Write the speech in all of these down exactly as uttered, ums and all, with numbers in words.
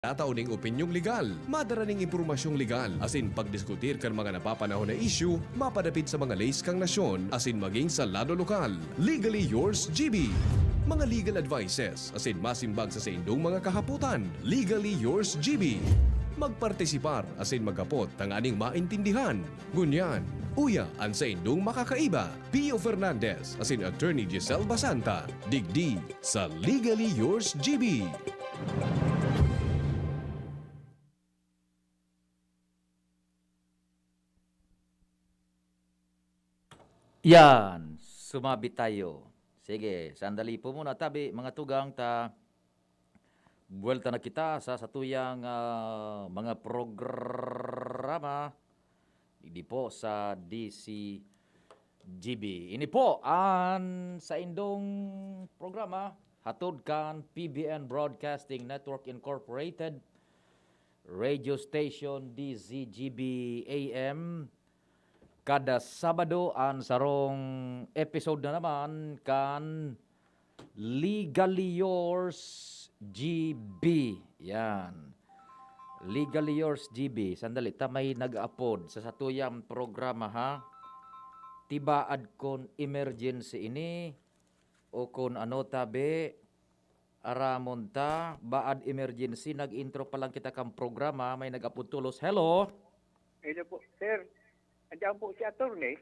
Tatao ning opinyong legal, madara ning impormasyong legal, asin pagdiskutir kan mga napapanahon na isyu mapadapit sa mga leys kan nasyon asin magin sa lado lokal. Legally yours, G B. Mga legal advices asin masimbag sa saindong mga kahapotan. Legally yours, G B. Magpartisipar asin maghapot tanganing maintindihan. Ngunyan, uya an saindong makakaiba. Pio Fernandez asin Attorney Giselle Basanta, digdi sa Legally Yours, G B. Yan, sumabi tayo. Sige, sandali po muna, tabi, mga tugang, ta buwelta na kita sa satuyang, ah, mga programa digdi po sa D C G B. Ini po an saindong programa, hatod kan P B N Broadcasting Network Incorporated, radio station D Z G B A M. Kada Sabado, an sarong episode na naman kan Legally Yours G B. Yan. Legally Yours G B. Sandali, ta may nag-apod sa satuyang programa, ha? Tibaad kun emergency ini o kun ano, tabi, aramon ta, baad emergency, nag-intro pa lang kita kan programa, may nag-apod tolos. Hello? Hello po, sir. Andiyan po si attorney.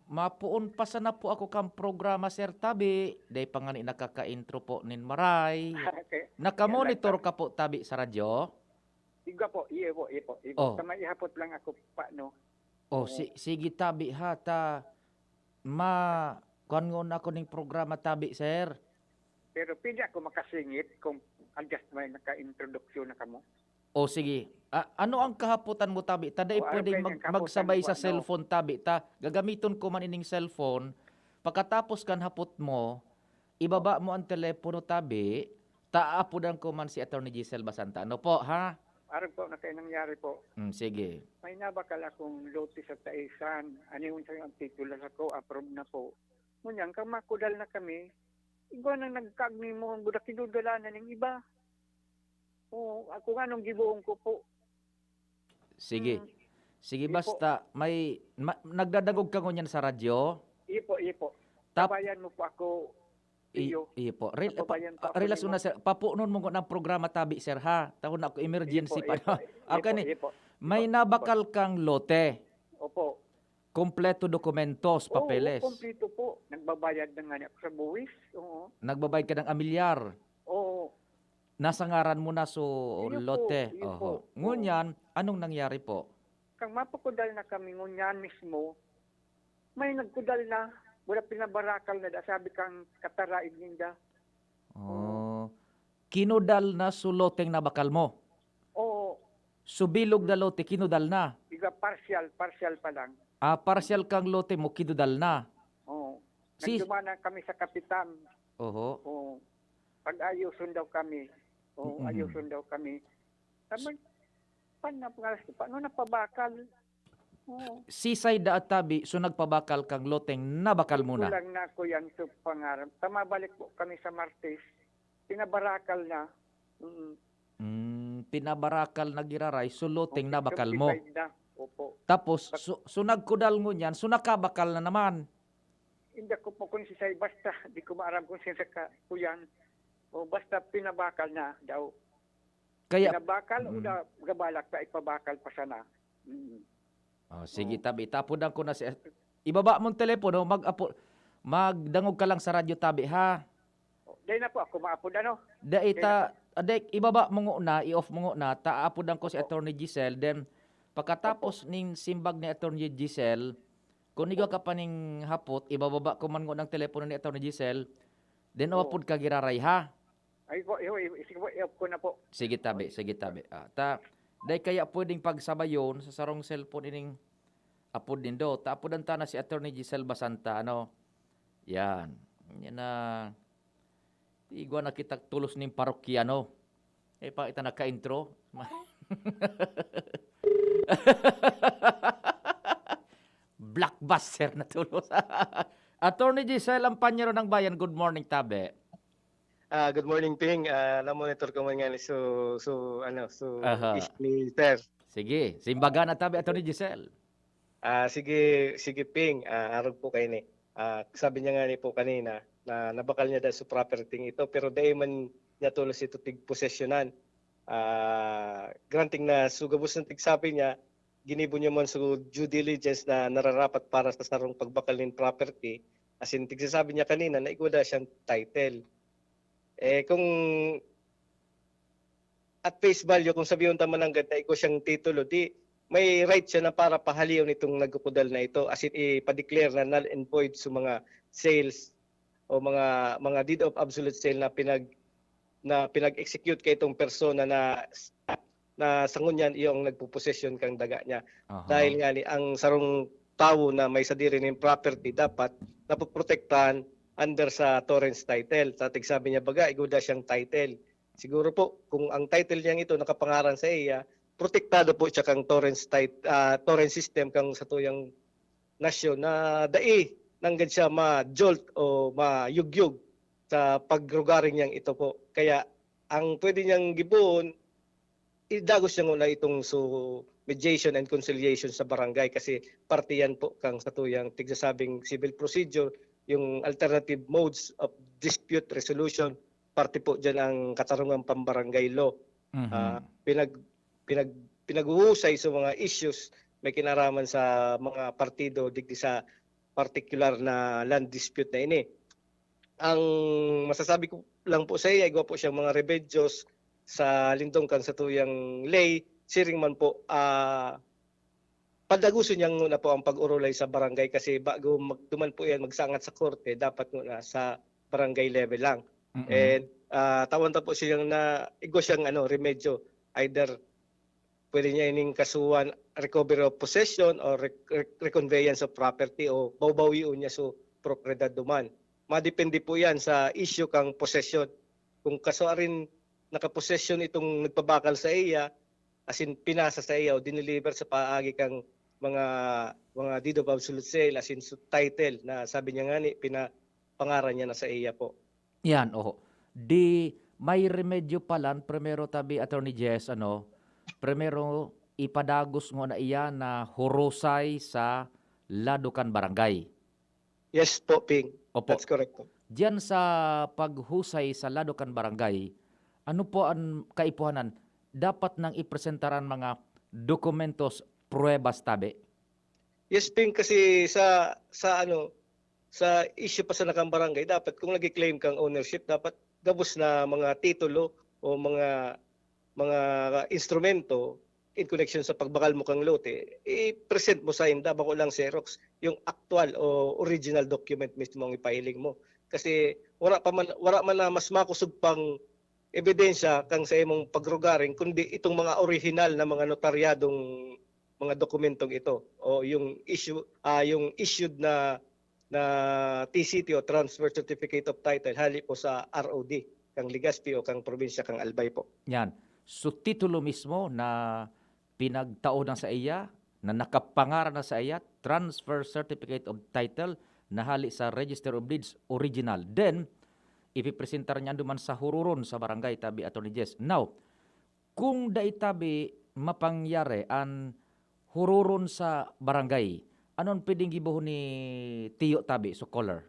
Mapoon pa sana po ako kan programa, sir, tabi. Dai pa ngani nakaka-intro po nin maray. Okay. Nakamonitor ka po, tabi, sa radyo? Iga po, iye po, iye po, iye po. Oh. Sa may ihapot lang ako pa, no? Oh, Oo. si-, sige, tabi, ha, ta ma-, kuwan ngon ako ning programa, tabi, sir. Pero pwede ako makasingit kung just may naka-introduction na kamo? O, sige. A-, ano ang kahapotan mo, tabi? Ta dai O, ano pwedeng kaya mag-, ang kahapotan magsabay mo, sa ano? cellphone, tabi. Ta, gagamiton ko man ining cellphone. Pagkatapos kan hapot mo, ibaba mo ang telepono, tabi. Ta, aapodan ko man si Attorney Giselle Basanta. Ano po, ha? Arog po na kayo nangyari po. Mm, sige. May nabakal akong lote sa Taisan. Ano yung sa ang titulo sa ko, approve na po. Ngunyan, kang makudal na kami, igwa nang nagkagmi mo ang budak, kinudala na ning iba. Oo, ako nga nung gibohon ko po. Sige. Hmm. Sige, Ipo. basta may, ma-, nagdadangog ka ngunyan sa radyo? Ipo, ipo. Tap- Tabayan mo po ako, I-, iyo. ipo. Rel-, Tabayan pa, po ah, ako relasyon nimo. na, sir. Papunon mo ng programa, tabi, sir, ha? Taon na ako, emergency Ipo, pa, ipo, no? ipo, Okay, ni. ipo, May ipo, nabakal ipo. kang lote. Opo. Kompleto dokumentos, Oo, papeles. kompleto po. Nagbabayad na nga ako sa buwis. Oo. Nagbabayad ka ng amilyar. Oo. Nasa ngaran mo na so Iyo po, lote. iyo Oho. po. Oo. Ngunyan, anong nangyari po? Kang mapakudal na kami ngunyan mismo, may nagkudal na, wala pinabarakal na da, sabi kang kataraig ninda. Oh. Oo. Kinudal na so loteng nabakal mo? Oo. So bilog na lote, kinudal na? Iga partial, partial pa lang. Ah, partial kang lote mo, kinudal na? Oo. Si- Nagdumanan kami sa kapitan. Oho. Oo. Pag-ayoson daw kami. Oo, Mm-mm. ayoson daw kami. Sabi, "Paano na, paano napabakal?" Oo. Sisay da at tabi, so nagpabakal kang loteng nabakal mo na? Kulang na ako yan sa pangarap. Tamabalik po kami sa Martes. Pinabarakal na. Mm. Mm, pinabarakal na giraray, so loteng Okay, nabakal mo. subdivided na. Opo. Tapos, Bak- so, so nagkudal ngunyan, so nakabakal na naman. Hindi ko po kung sisay, basta di ko maaram kung sino ka, kuyan. O basta pinabakal na daw. Kaya Pinabakal o Mm. na gabalak na ipabakal pa sana. Mm. Oh, sige, Oo. tabi. Tapodan ko na si, ibaba mong telepono, mag-apo-, magdangog ka lang sa radyo, tabi, ha? Oh, dahil na po ako maapod, ano? Dai Dahil ta, na po. ah, dai, ibaba mo nguna, i-off mo nguna, ta aapodan ko si Opo. Attorney Giselle. Then, pagkatapos Opo. ning simbag ni Attorney Giselle, kung igwa ka pa ning hapot, ibababa ko man nguna ang telepono ni Attorney Giselle, then Oo. uapod ka giraray, ha? Ay po, iyo, iyo, sige po, iyo ko na po. Sige, tabi, sige, tabi. Ah, ta, dai kaya pwedeng pagsabayon sa sarong cellphone ining apod nindo. Ta, apodan ta na si Attorney Giselle Basanta, ano? Yan. Yan na. Igwa na kita tolos ning parokyano. Eh, pa kita nagka-intro. Blockbuster na tolos. Attorney Giselle, ang panyero ng bayan, good morning, tabi. Ah, good morning, Ping. Ah, na-monitor ko man nga ni so, so, ano, so, Aha. Ish ni Sir. Sige, simbaga na tabi, Attorney Giselle. Ah, sige, sige, Ping. Ah, arog po kayo ni. Ah, sabi niya nga ni po kanina na nabakal niya daw sa property ito, pero dai man niya tulos ito tigposesyonan. Ah, granting na so gabos ng tigsabi niya, ginibo niya man so due diligence na nararapat para sa sarong pagbakal nin property. As in, tigsasabi niya kanina na igwa daw siyang title. Eh, kung at face value, kung sabihon ta man nanggad na igwa siyang titulo, di may right siya na para pahalion itong nagkukudal na ito. As in, ipa-declare na null and void sa mga sales o mga mga deed of absolute sale na pinag na pinag-execute kay itong persona na na sa ngunyan iyong nagpuposesyon kang daga niya. Aha. Dahil nga ni ang sarong tawo na may sadiri ning property dapat napoprotektahan under sa torrens title. Sa tigsabi niya baga, igwa daw siyang title. Siguro po, kung ang title niyang ito nakapangaran sa iya, protektado po siya kang torrens tit-, ah, torrens system kang satuyang nasyon na dai nanggad siya ma-jolt o mayugyog sa pagrugaring niyang ito po. Kaya ang pwede niyang gibohon, idagos niya nguna itong so mediation and conciliation sa barangay kasi parte yan po kang satuyang tigsasabing civil procedure, yung alternative modes of dispute resolution, parte po dyan ang katarungang pambarangay law. Mhm. Ah, pinag pinag pinaghuhusay sa mga issues may kinaraman sa mga partido digdi sa partikular na land dispute na ini. Ang masasabi ko lang po sa iya, igwa po siyang mga remedyos sa lindong kan satuyang ley, siring man po, ah, padaguson niya nguna po ang pag-orolay sa barangay kasi bago magduman po yan magsangat sa korte, dapat nguna sa barangay level lang. Mm-mm. And ah, tawan ta po siyang na igwa siyang ano, remedyo, either pwede niya ining kasuhan recovery of possession or rec- rec- reconveyance of property o bawbawion niya so propiedad duman. Madepende po yan sa issue kang possession. Kung kasuarin nakaposesyon itong nagpabakal sa iya, as in pinasa sa iya o dineliver sa paagi kang mga mga deed of absolute sale, as in so title na sabi niya nga ni pinapangaran niya na sa iya po. Yan, oho. Di may remedyo palan, primero tabi, Attorney Jess, ano, primero ipadagos ngona iya na hurusay sa lado kan barangay. Yes po, Ping. Opo. That's correct po. Diyan sa paghusay sa lado kan barangay, ano po ang kaipuhanan? Dapat nang ipresentar ang mga dokumentos, pruebas tabi? Yes, Ping, kasi sa sa ano, sa issue pa sa nakang barangay, dapat kung nag-claim kang ownership, dapat gabos na mga titulo o mga mga instrumento in connection sa pagbakal mo kang lote, i-present mo sa inda, bako lang xerox, yung actual o original document mismo ang ipahiling mo. Kasi wala pa man, wala man na mas makusog pang ebidensya kang sa imong pagrugaring, kundi itong mga orihinal na mga notaryadong mga dokumentong ito o yung issue, ah, yung issued na na T C T o Transfer Certificate of Title hali po sa R O D kang Legazpi o kang probinsya kang Albay po. Yan. So, titulo mismo na pinagtao na sa iya, na nakapangaran na sa iya, transfer certificate of title na hali sa Register of Deeds original. Then, ipipresentar niya duman sa hururon sa barangay, tabi, Attorney Jess. Now, kung dai tabi mapangyari an hururon sa barangay, ano an pwedeng gibohon ni Tiyo tabi, so caller?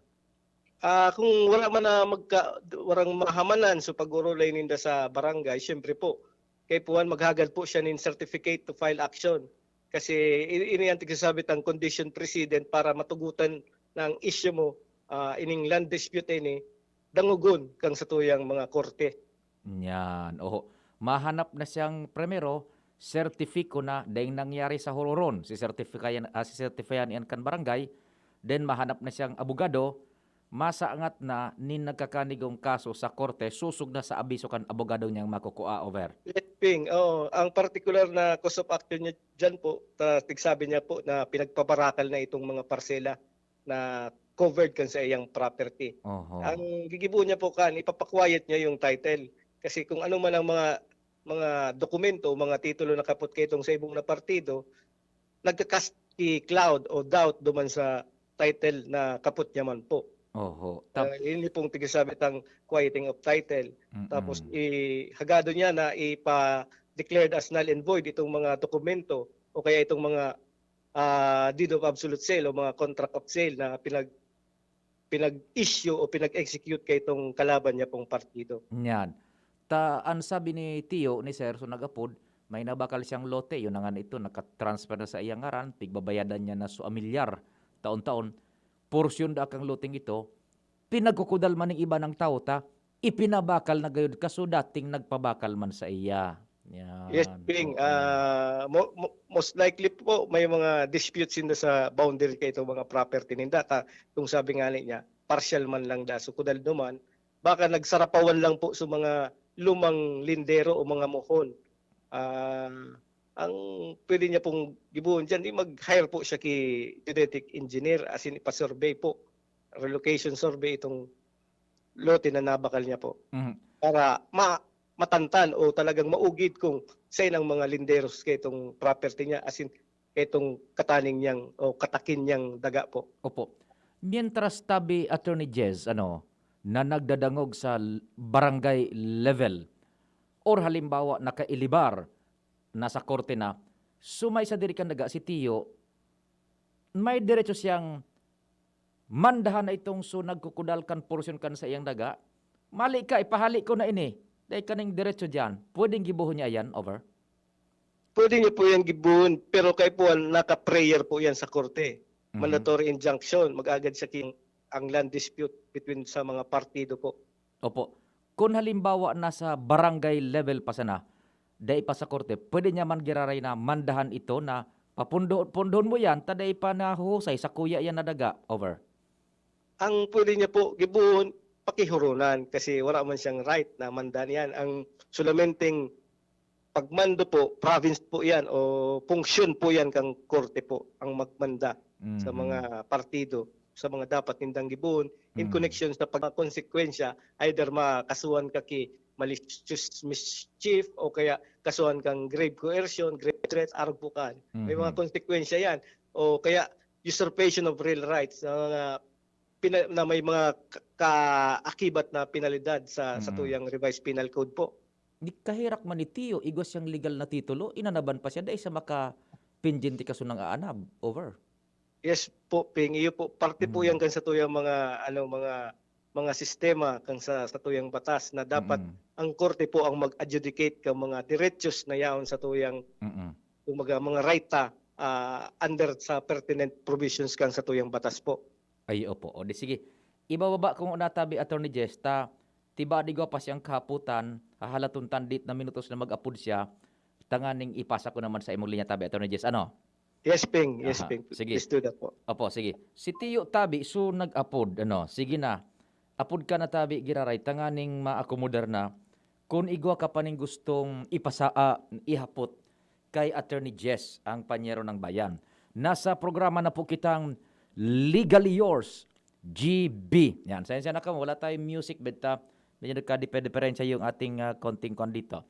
Ah, kung wala man na magka, warang mahamanan sa pag-urulay ninda sa barangay, siyempre po, kay puwan maghagad po siya nin certificate to file action. Kasi i- ini ang tigsasabi tang condition precedent para matugutan ng issue mo, ah, ining land dispute ini, dangogon kang satuyang mga korte. Yan, oho. Mahanap na siyang primero, sertifiko na daing nangyari sa hururon, si sertifikayan, ah, si sertifayan iyan kan barangay, then mahanap na siyang abogado, masaangat na nin nagkakanigong kaso sa korte, susog na sa abiso kan abogado niyang makukua over. Yes, Ping. Oo, ang particular na cause of action niya dyan po, ta, tigsabi niya po na pinagpabarakal na itong mga parsela na covered kan sa iyang property. Oho. Ang gigibo niya po kan, ipapaquiet niya yung title. Kasi kung ano man ang mga mga dokumento, mga titulo na kapot kaitong sa ibong na partido, nagka-cast ki cloud o doubt duman sa title na kapot niya man po. Oho. Tap- Uh, yun yung pong tigasabi tang quieting of title. Mm-mm. Tapos, i-, hagado niya na ipa-declared as null and void itong mga dokumento o kaya itong mga, ah, deed of absolute sale o mga contract of sale na pinag-, pinag-issue o pinag-execute kay itong kalaban niya pong partido. Yan. Ta, ang sabi ni Tiyo, ni Sir, so nag-apod, may nabakal siyang lote, yun na nga ito, nakatransfer na sa iyang ngaran, pigbabayadan niya na so amilyar, taon-taon, porsyon da kang loteng ito, pinagkukudal man ning iba ng tao ta, ipinabakal na gayud kaso dating nagpabakal man sa iya. Yan. Yes, Ping. Oo. Ah, mo-, mo-, most likely po, may mga disputes sinda sa boundary kay itong mga property ninda. Ka, kung sabi nga ni niya, partial man lang da. So, kudal duman, baka nagsarapawan lang po sa mga lumang lindero o mga mohon. Ah, ang pwede niya pong gibohon diyan, di mag-hire po siya ki geodetic engineer, as in, ipa-survey po, relocation survey itong lote na nabakal niya po. Mhm. Para ma-, matantan o talagang maugid kung sain ang mga linderos kay itong property niya, as in, kay itong kataning niyang o katakin niyang daga po. Opo. Mientras tabi, Attorney Jez, ano, na nagdadangog sa l-, barangay level or halimbawa nakailibar na sa korte na, so may sadiri kan daga si Tiyo, may diretso siyang mandahan na itong so nagkukudal kan porsyon kan saiyang daga. Mali ka, ipahali ko na ini. Dai ka ning diretso diyan. Pwedeng gibohon niya yan, over? Pwede niya po yan gibohon, pero kaipuhan, naka-prayer po yan sa korte. Mhm. Mandatory injunction, mag-agad siya king-, ang land dispute between sa mga partido po. Opo. Kung halimbawa, nasa barangay level pa sana, dai pa sa korte, pwede niya man giraray na mandahan ito na papundo-, pundohon mo yan, ta dai pa nahuhusay, sakuya yan na daga. Over. Ang pwede niya po gibohon, pakihuronan, kasi wala man siyang right na mandahan yan. Ang solamenteng pagmando po, province po yan o function po yan kang korte po ang magmanda sa Mhm. mga partido, sa mga dapat nindang gibohon in Mm. connection sa pagkonsekwensya, either makasuhan ka ki malicious mischief o kaya kasuhan kang grave coercion, grave threat, arog po kan. May mga Mhm. konsekwensya yan. O kaya usurpation of real rights, na mga pina-, na may mga ka-, kaakibat na penalidad sa, sa Mm. tuyang Revised Penal Code po. Di kaherak man ni Tiyo, igwa siyang legal na titulo, inanaban pa siya, dai siya makapinjente kasunang aanab. Over. Yes po, Ping. Iyo po, parte po Mm. yan kan sa tuyang mga, ano, mga, mga sistema kan sa, sa tuyang batas na dapat Mm. ang korte po ang mag-adjudicate ka mga derechos na yaon sa tuyang, Mm. kumbaga, mga right ta, ah, under sa pertinent provisions kan sa tuyang batas po. Ay, opo. O, di sige. Ibababa ko nguna tabi, Attorney Jess, ta tiba di gwa pa siyang kahapotan, hahalaton tan dit na minutos na mag-apod siya, tanganing ipasa ko naman sa imong linya tabi, Attorney Jess. Ano? Yes, Ping. Yes, Aha. Ping. Sige. Please do that po. Opo, sige. Si Tiyo tabi, so nag-apod, ano? Sige na. Apod ka na tabi, giraray, tanganing maakomodar na. Kun igwa ka pa ning gustong ipasa-, ah, ihapot kay Attorney Jess, ang panyero ng bayan. Nasa programa na po kitang Legally Yours, G B. Yan, sensya na kamo, wala tayong music, beta medyo nagkadipe-diferensya yung ating, ah, konting kwan dito.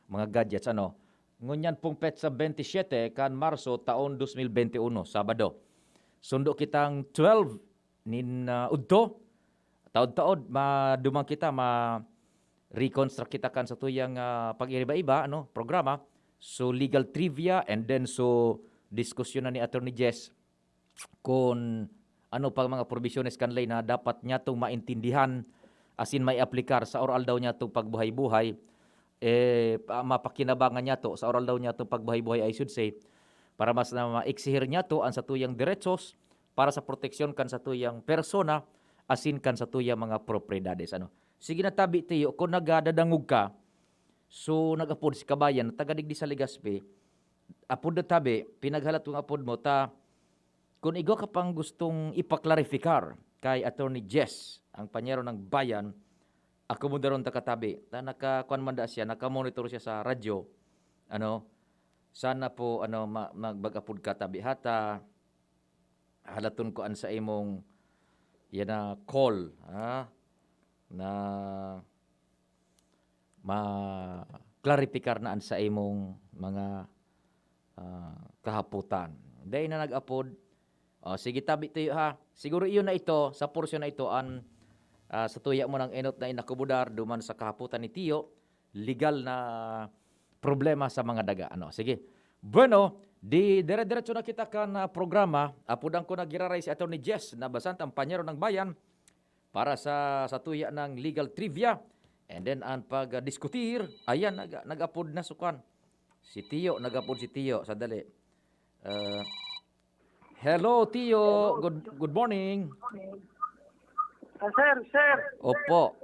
Mga gadgets, ano. Ngunyan pong petsa bentisiete kan Marso, taon dos mil bente uno, Sabado. Sundo kitang twelve nin, ah, udto. Taod-taod, maduman kita, ma-reconstruct kita kan satuyang, ah, pag-iriba-iba, ano, programa. So, legal trivia, and then so, diskusyon na ni Attorney Jess kun ano pang mga probisyones kan ley na dapat niyatong maintindihan asin maiaplikar sa aroaldaw niyatong pagbuhay-buhay, eh, pa-, mapakinabangan niyato sa aroaldaw niyatong pagbuhay-buhay, I should say, para mas na maeksihir niyato an satuyang derechos para sa proteksyon kan satuyang persona asin kan satuyang mga propiedades. Ano? Sige na tabi, Tiyo, kun nagadadangog ka, so nag-apod si kabayan na taga digdi sa Legazpi, apod na tabi, pinaghalat kong apod mo, ta kun igwa ka pang gustong ipaklarifikar kay Attorney Jess, ang panyero ng bayan, akomodaron ta ka tabi. Ta naka-, kwan man da siya, naka-monitor siya sa radyo. Ano, sana po, ano, ma-, mag-, mag-apod ka tabi. Hata, halaton ko an sa imong, yan na, call, ha? Na ma-klaripikar na an sa imong mga, ah, kahapotan. Dai na nag-apod, O, sige, tabi, Tiyo, ha. Siguro iyon na ito, sa porsyon na ito, an, ah, sa tuya mo nang enot na inakubudar duman sa kahapotan ni Tiyo, legal na problema sa mga daga. Ano, sige. Bueno, di dire-diretso na kita kan, ah, programa. Apudan ko na giraray si Attorney Jess na basan ang panyero ng bayan para sa, sa tuya ng legal trivia. And then, ang pagdiskutir, ayan, nag-, nag-apod na sukan. Si Tiyo, nag-apod si Tiyo. Sadali. Ah, hello, Tiyo. Good, good morning. Ah, sir, sir. Opo.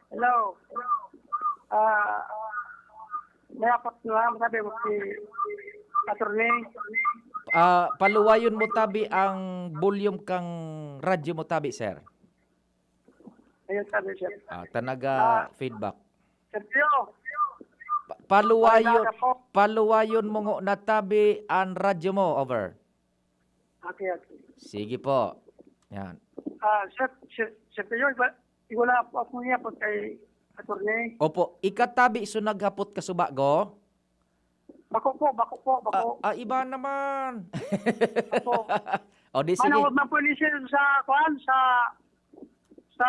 Hello. Ah, may apat na lang, sabi mo si attorney. Ah, paluwayon mo tabi ang volume kang radyo mo tabi, sir. Ayun, sabi, sir. Ah, tanaga Ah. feedback. Sir Tiyo. Pa-, paluwayon, Magandang hapon. paluwayon mo ngo natabi ang radyo mo, over. Okay, okay. Sige po. Yan. Ah, sir, sir, sir Tiyo, iba, wala po ako niya po kay attorney. Opo, ikatabi so naghapot ka subago? Bako po, bako po, bako. Ah, ah, iba naman. Opo. O, di sige. Manawag man po ni sir sa, kuwan, sa, sa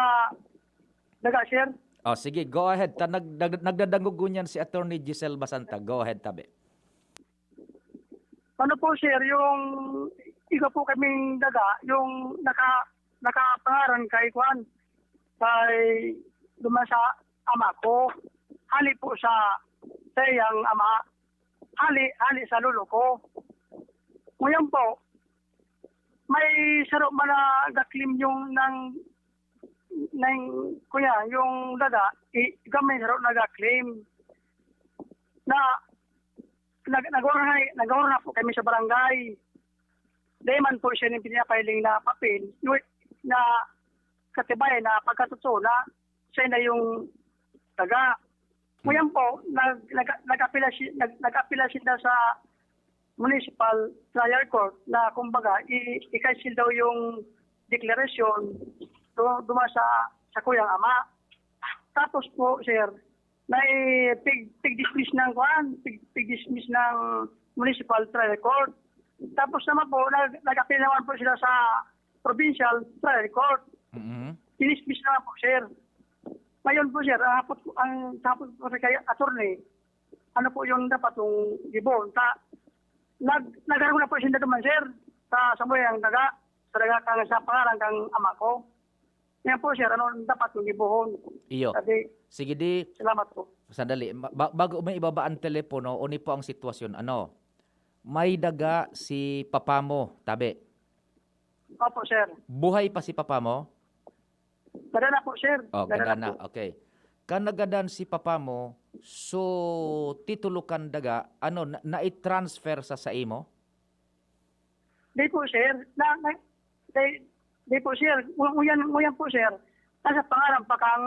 daga, sir. O, sige, go ahead. Ta-, nag-, nag-, nagdadangog ngunyan si Attorney Giselle Basanta. Go ahead, tabi. Ano po, sir, yung iba po kaming daga, yung naka-, nakapangaran kay, kuwan, kay, duman sa ama ko. Hali po sa, sa iyang ama. Hali, hali sa lolo ko. Ngayon po, may saro man na ga-claim yung nang, nang, kuya, yung daga, i-, gamay saro na ga-claim. Na, nag-, nag-, nag-, nag-, na po kami sa barangay. Dahil man po siya yung pinapahiling na papel, yung, na katibayan na pagkatotoo na siya na yung daga. Ngayon po, nag-, nag-, nag-apila si-, nag-, nag-apila sila sa Municipal Trial Court na, kumbaga, i-, i-cancel daw yung deklarasyon do-, duma sa, sa kuyang ama. Tapos po, sir, na pig-, pig-dismiss ng, kuwan, pig-, pig-dismiss ng Municipal Trial Court. Tapos naman po, nag-, nag-appeal naman po sila sa Provincial Trial Court. Mm-hmm. Dinismiss naman po, sir. Ngayon po, sir, ang hapot ko, ang hapot ko sa kay attorney, ano po yung dapat kong gibohon? Sa, nag-, nagharong na po siya naman, sir, sa, sa mga daga, sa daga kang sa pangalan kang ama ko. Yan po, sir, ano dapat kong gibohon? Iyo. Sabi, Sige, di, salamat po. Sandali. Ma-, ba-, bago mo ibaba ang telepono, uni po ang sitwasyon. Ano? May daga si papa mo, tabi. Opo, sir. Buhay pa si papa mo? Gada na po, sir. Oh, Gada gada na na. po. Okay. Kan nagadan si papa mo, so titulo kan daga, ano, na, nai-transfer sa, sa imo? Di po, sir. Na, na, di, di po, sir. Ngu-, nguyan, nguyan po, sir. Nasa pangalan pa kang,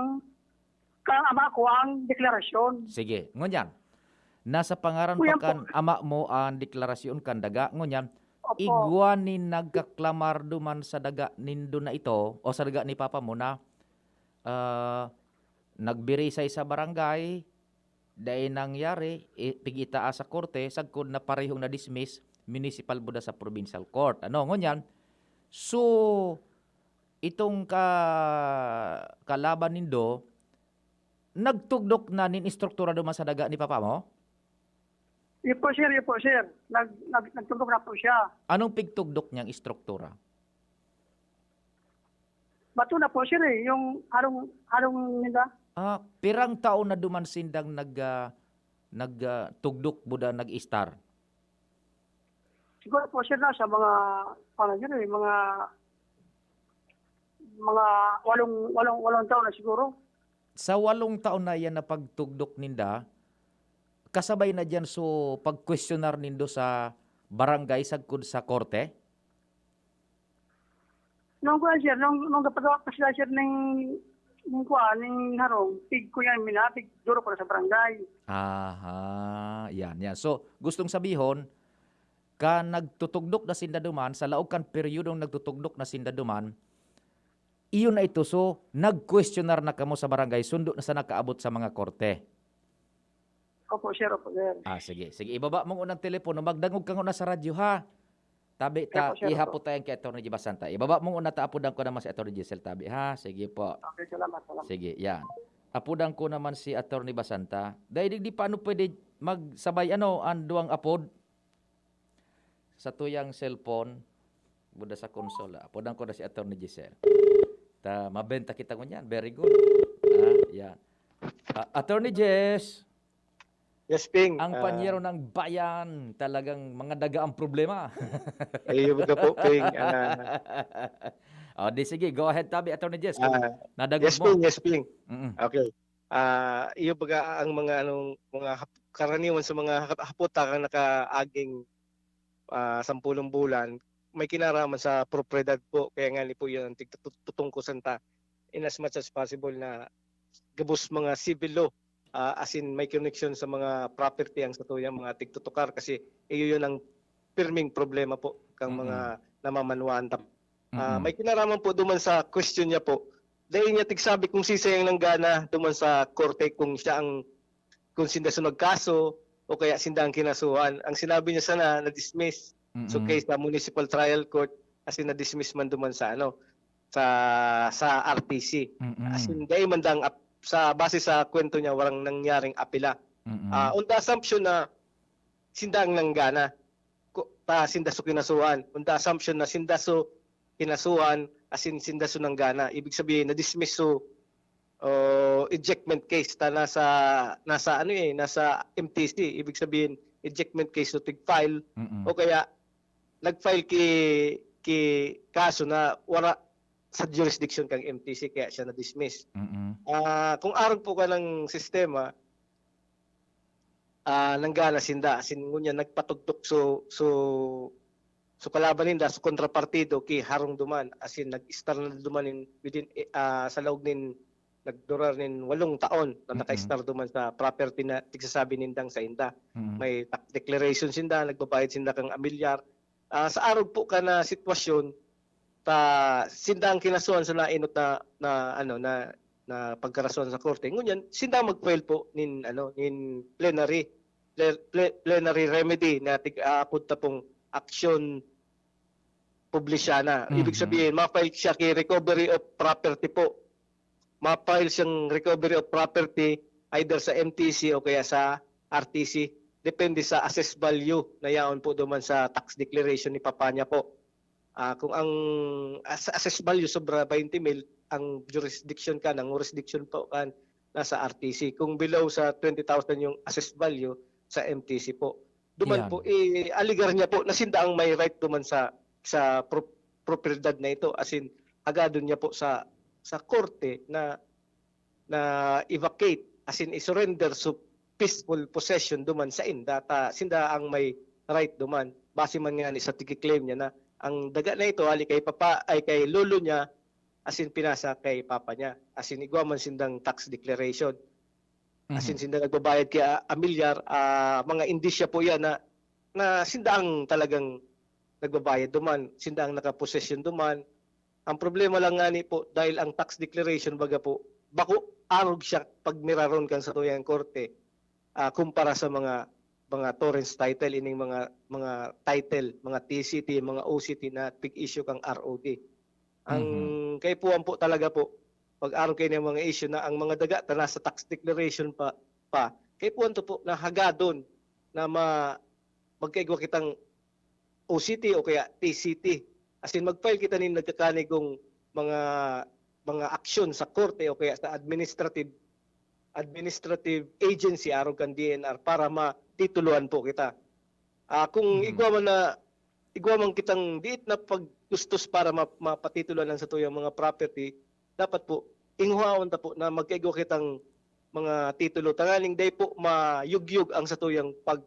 kang ama ko ang deklarasyon. Sige, ngunyan. Nasa pangaran pa Kuya po. kan ama mo ang deklarasyon kan daga. Ngunyan, Opo. igwa nin nagkaklamar duman sa daga nindo na ito o sa daga ni papa mo na, ah, nagbirisay sa barangay, dai nangyari, i-, pig-itaas sa korte, sagkod na parehong na-dismiss, municipal buda sa provincial court. Ano, ngunyan, so, itong ka-, kalaban nindo, nagtugdok na nin estruktura duman sa daga ni papa mo? Iyo po, sir, iyo po, sir. Nag-, nag-, nagtugdok na po siya. Anong pigtugdok niyang estruktura? Bato na po, sir, eh. Yung harong, harong nila. Ah, pirang taon na duman sindang nag, ah, nag, ah, tugdok buda, nag-istar? Siguro po, sir, nasa mga, paano yun, eh, mga, mga walong, walong, walong taon na siguro. Sa walong taon na iyan na pagtugdok ninda, kasabay na diyan so pagkwestiyonar nindo sa barangay sagkod sa korte? Nung kuwan, sir, nung, nung kapagawa pa sila, sir, ning, ning kuwan, ning harong, pig ko yan, minapig, duro ko na sa barangay. Aha, yan, yan. So, gustong sabihon, ka nagtutugdok na sinda duman, sa laog kan peryodong nagtutugdok na sinda duman, iyon na ito. So, nagkwestiyonar na kamo sa barangay, sundo na sa nakaabot sa mga korte. Opo, sir. Opo, sir. Ah, sige. Sige, ibaba mo unang telepono. Magdangog ka nguna sa radyo, ha? Tabi ta, ihapot tayan ki Attorney Giselle Basanta. Ibaba mo muna ta, apodan ko naman si Attorney Giselle tabi, ha? Sige po. Okay, salamat, salamat. Sige, yan. Apodan ko naman si Attorney Basanta. Dai digdi paano pwede magsabay, ano, ang duwang apod? Sa tuyang cellphone, buda sa console, ah. Apodan ko na si Attorney Giselle. Ta, mabenta kita ngunyan. Very good. Ah, yan. Ah, Attorney Jess. Yes, Ping. Ang Ah, panyero ng bayan, talagang mga daga ang problema. Iyo baga po, Ping. Ah. O, di sige, go ahead tabi, Attorney Jess, kung Ah, nadangog yes, mo. Ping. Yes, Ping. Mm. Okay. Ah, iyo baga ang mga anong, mga hap-, karaniwan sa mga hap-, hapot takang nakaaging, ah, sampulong bulan, may kinaraman sa propiedad po. Kaya nga ni po yun ang tigtutungkosan ta. In as much as possible na gabos mga civil law, ah, as in may connection sa mga property ang satuyang mga tigtutukar kasi iyo yun ang pirming problema po kang Mm. mga namamanwaan ta. Ah, Mm. may kinaraman po duman sa question niya po. Dahil niya tigsabi kung sisay ang nanggana duman sa korte kung siya ang, kung sinda so nagkaso o kaya sinda ang kinasuhan. Ang sinabi niya sana na-dismiss. So, Mm. case sa municipal trial court, as in na-dismiss man duman sa ano, sa, sa R T C. Mm. As in, dai man dang ap-, sa, base sa kwento niya, warang nangyaring apela. Mm. Ah, on the assumption na sinda ang nanggana, ku-, ta sinda so kinasuhan. On the assumption na sinda so kinasuhan, as in, sinda so nanggana. Ibig sabihin, na-dismiss so, oh, ejectment case ta nasa, nasa ano eh, nasa M T C. Ibig sabihin, ejectment case so tig-file. Mm. O kaya, nag-file ki, ki kaso na wala sa jurisdiction kang M T C, kaya siya na-dismiss. Mm. Ah, kung arog po ka ng sistema, ah, nanggana sinda, as in, ngunyan nagpatugtok so, so, so kalaban ninda, so kontrapartido, ki harong duman, as in, nag-estar na duman in, within, eh, ah, sa laog nin, nagdurar nin walong taon na Mm-mm. naka-estar duman sa property na tigsasabi nindang sainda. Mm-mm. May tax declaration sinda, nagbabayad sinda kang amilyar. Ah, sa arog po ka na sitwasyon, ta, sinda ang kinasuhan sa nainot na, na, ano, na, na pagkarason sa korte. Ngunyan, sinda mag-file po nin, ano, nin plenary, ple-, ple-, plenary remedy na tig-aapod ta pong action publisyana. Ibig Mhm. sabihin, ma-file siya ki recovery of property po. Ma-file siyang recovery of property either sa M T C o kaya sa R T C. Depende sa assessed value na yaon po duman sa tax declaration ni papa niya po. Ah, kung ang as-, assessed value sobra twenty mil, ang jurisdiction kan, ang jurisdiction po kan nasa R T C. Kung below sa twenty thousand yung assessed value, sa M T C po. Duman Yan. po, i-alegar niya po na sinda ang may right duman sa, sa pro-, propiedad na ito. As in, hagadon niya po sa, sa korte na, na i-vacate, as in, i-surrender so peaceful possession duman sainda, ta sinda ang may right duman. Base man ngani sa tigi-claim niya na ang daga na ito, hali kay papa, ay kay lolo niya, as in, pinasa kay papa niya. As in, igwa man sindang tax declaration. As in, Mhm. sinda nagbabayad kay, ah, amilyar, ah, mga indisya po yan na, na sinda ang talagang nagbabayad duman, sinda ang nakaposesyon duman. Ang problema lang ngani po, dahil ang tax declaration, baga po, bako arog siya pag miraron kan satuyang korte, ah, kumpara sa mga, mga torrens title, ining mga, mga title, mga T C T, mga O C T na tig-issue kang R O D. Ang Mhm. kaipuhan po talaga po, pag arog kaini mga issue na ang mga daga ta nasa tax declaration pa, pa, kaipuhan to po na hagadon na ma-, magkaigwa kitang O C T o kaya T C T. As in, mag-file kita nin nagkakanigong mga, mga aksyon sa korte o kaya sa administrative, administrative agency arog kan D N R para matitulohan po kita. Ah, kung Mhm. igwa man na, igwa man kitang diit na paggustos para ma-, mapatitulohan ang satuyang mga property, dapat po, inguhaon ta po na magkaigwa kitang mga titulo, tanganing dai po mayugyog ang satuyang pag-,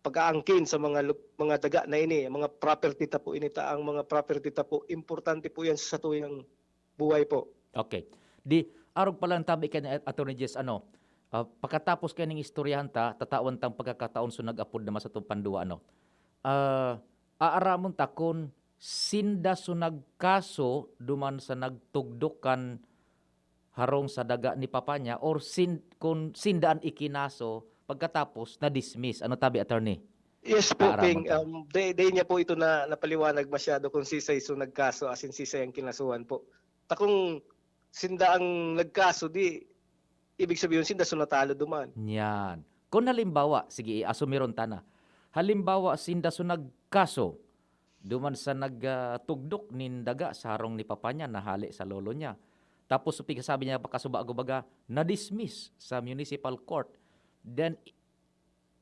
pag-aangkin sa mga lu-, mga daga na ini, mga property ta po ini, ta ang mga property ta po, importante po yan sa satuyang buhay po. Okay. Di, arog pa lang tabi kan At-, Attorney Jess, ano, ah, pagkatapos kaining istoryahan ta, tatawan tang pagkakataon so nag-apod naman sa tong panduwa, ano. Ah, aaramon ta kun sinda so nagkaso duman sa nagtugdok kan harong sa daga ni papa niya or sin-, kun sinda an ikinaso pagkatapos na-dismiss. Ano tabi, attorney? Yes po, Ping. Um, di, di niya po ito na napaliwanag masyado kung sisay so nagkaso, as in sisay ang kinasuhan po. Ta kung sinda ang nagkaso, di, ibig sabihin, sinda so natalo duman. Yan. Kung halimbawa, sige, i-asumiron ta na. Halimbawa, sinda so nagkaso, duman sa nagtugdok nin daga sa harong ni papa niya na hale sa lolo niya. Tapos, so, pigsasabi niya pa kasubago baga, na-dismiss sa municipal court. Then,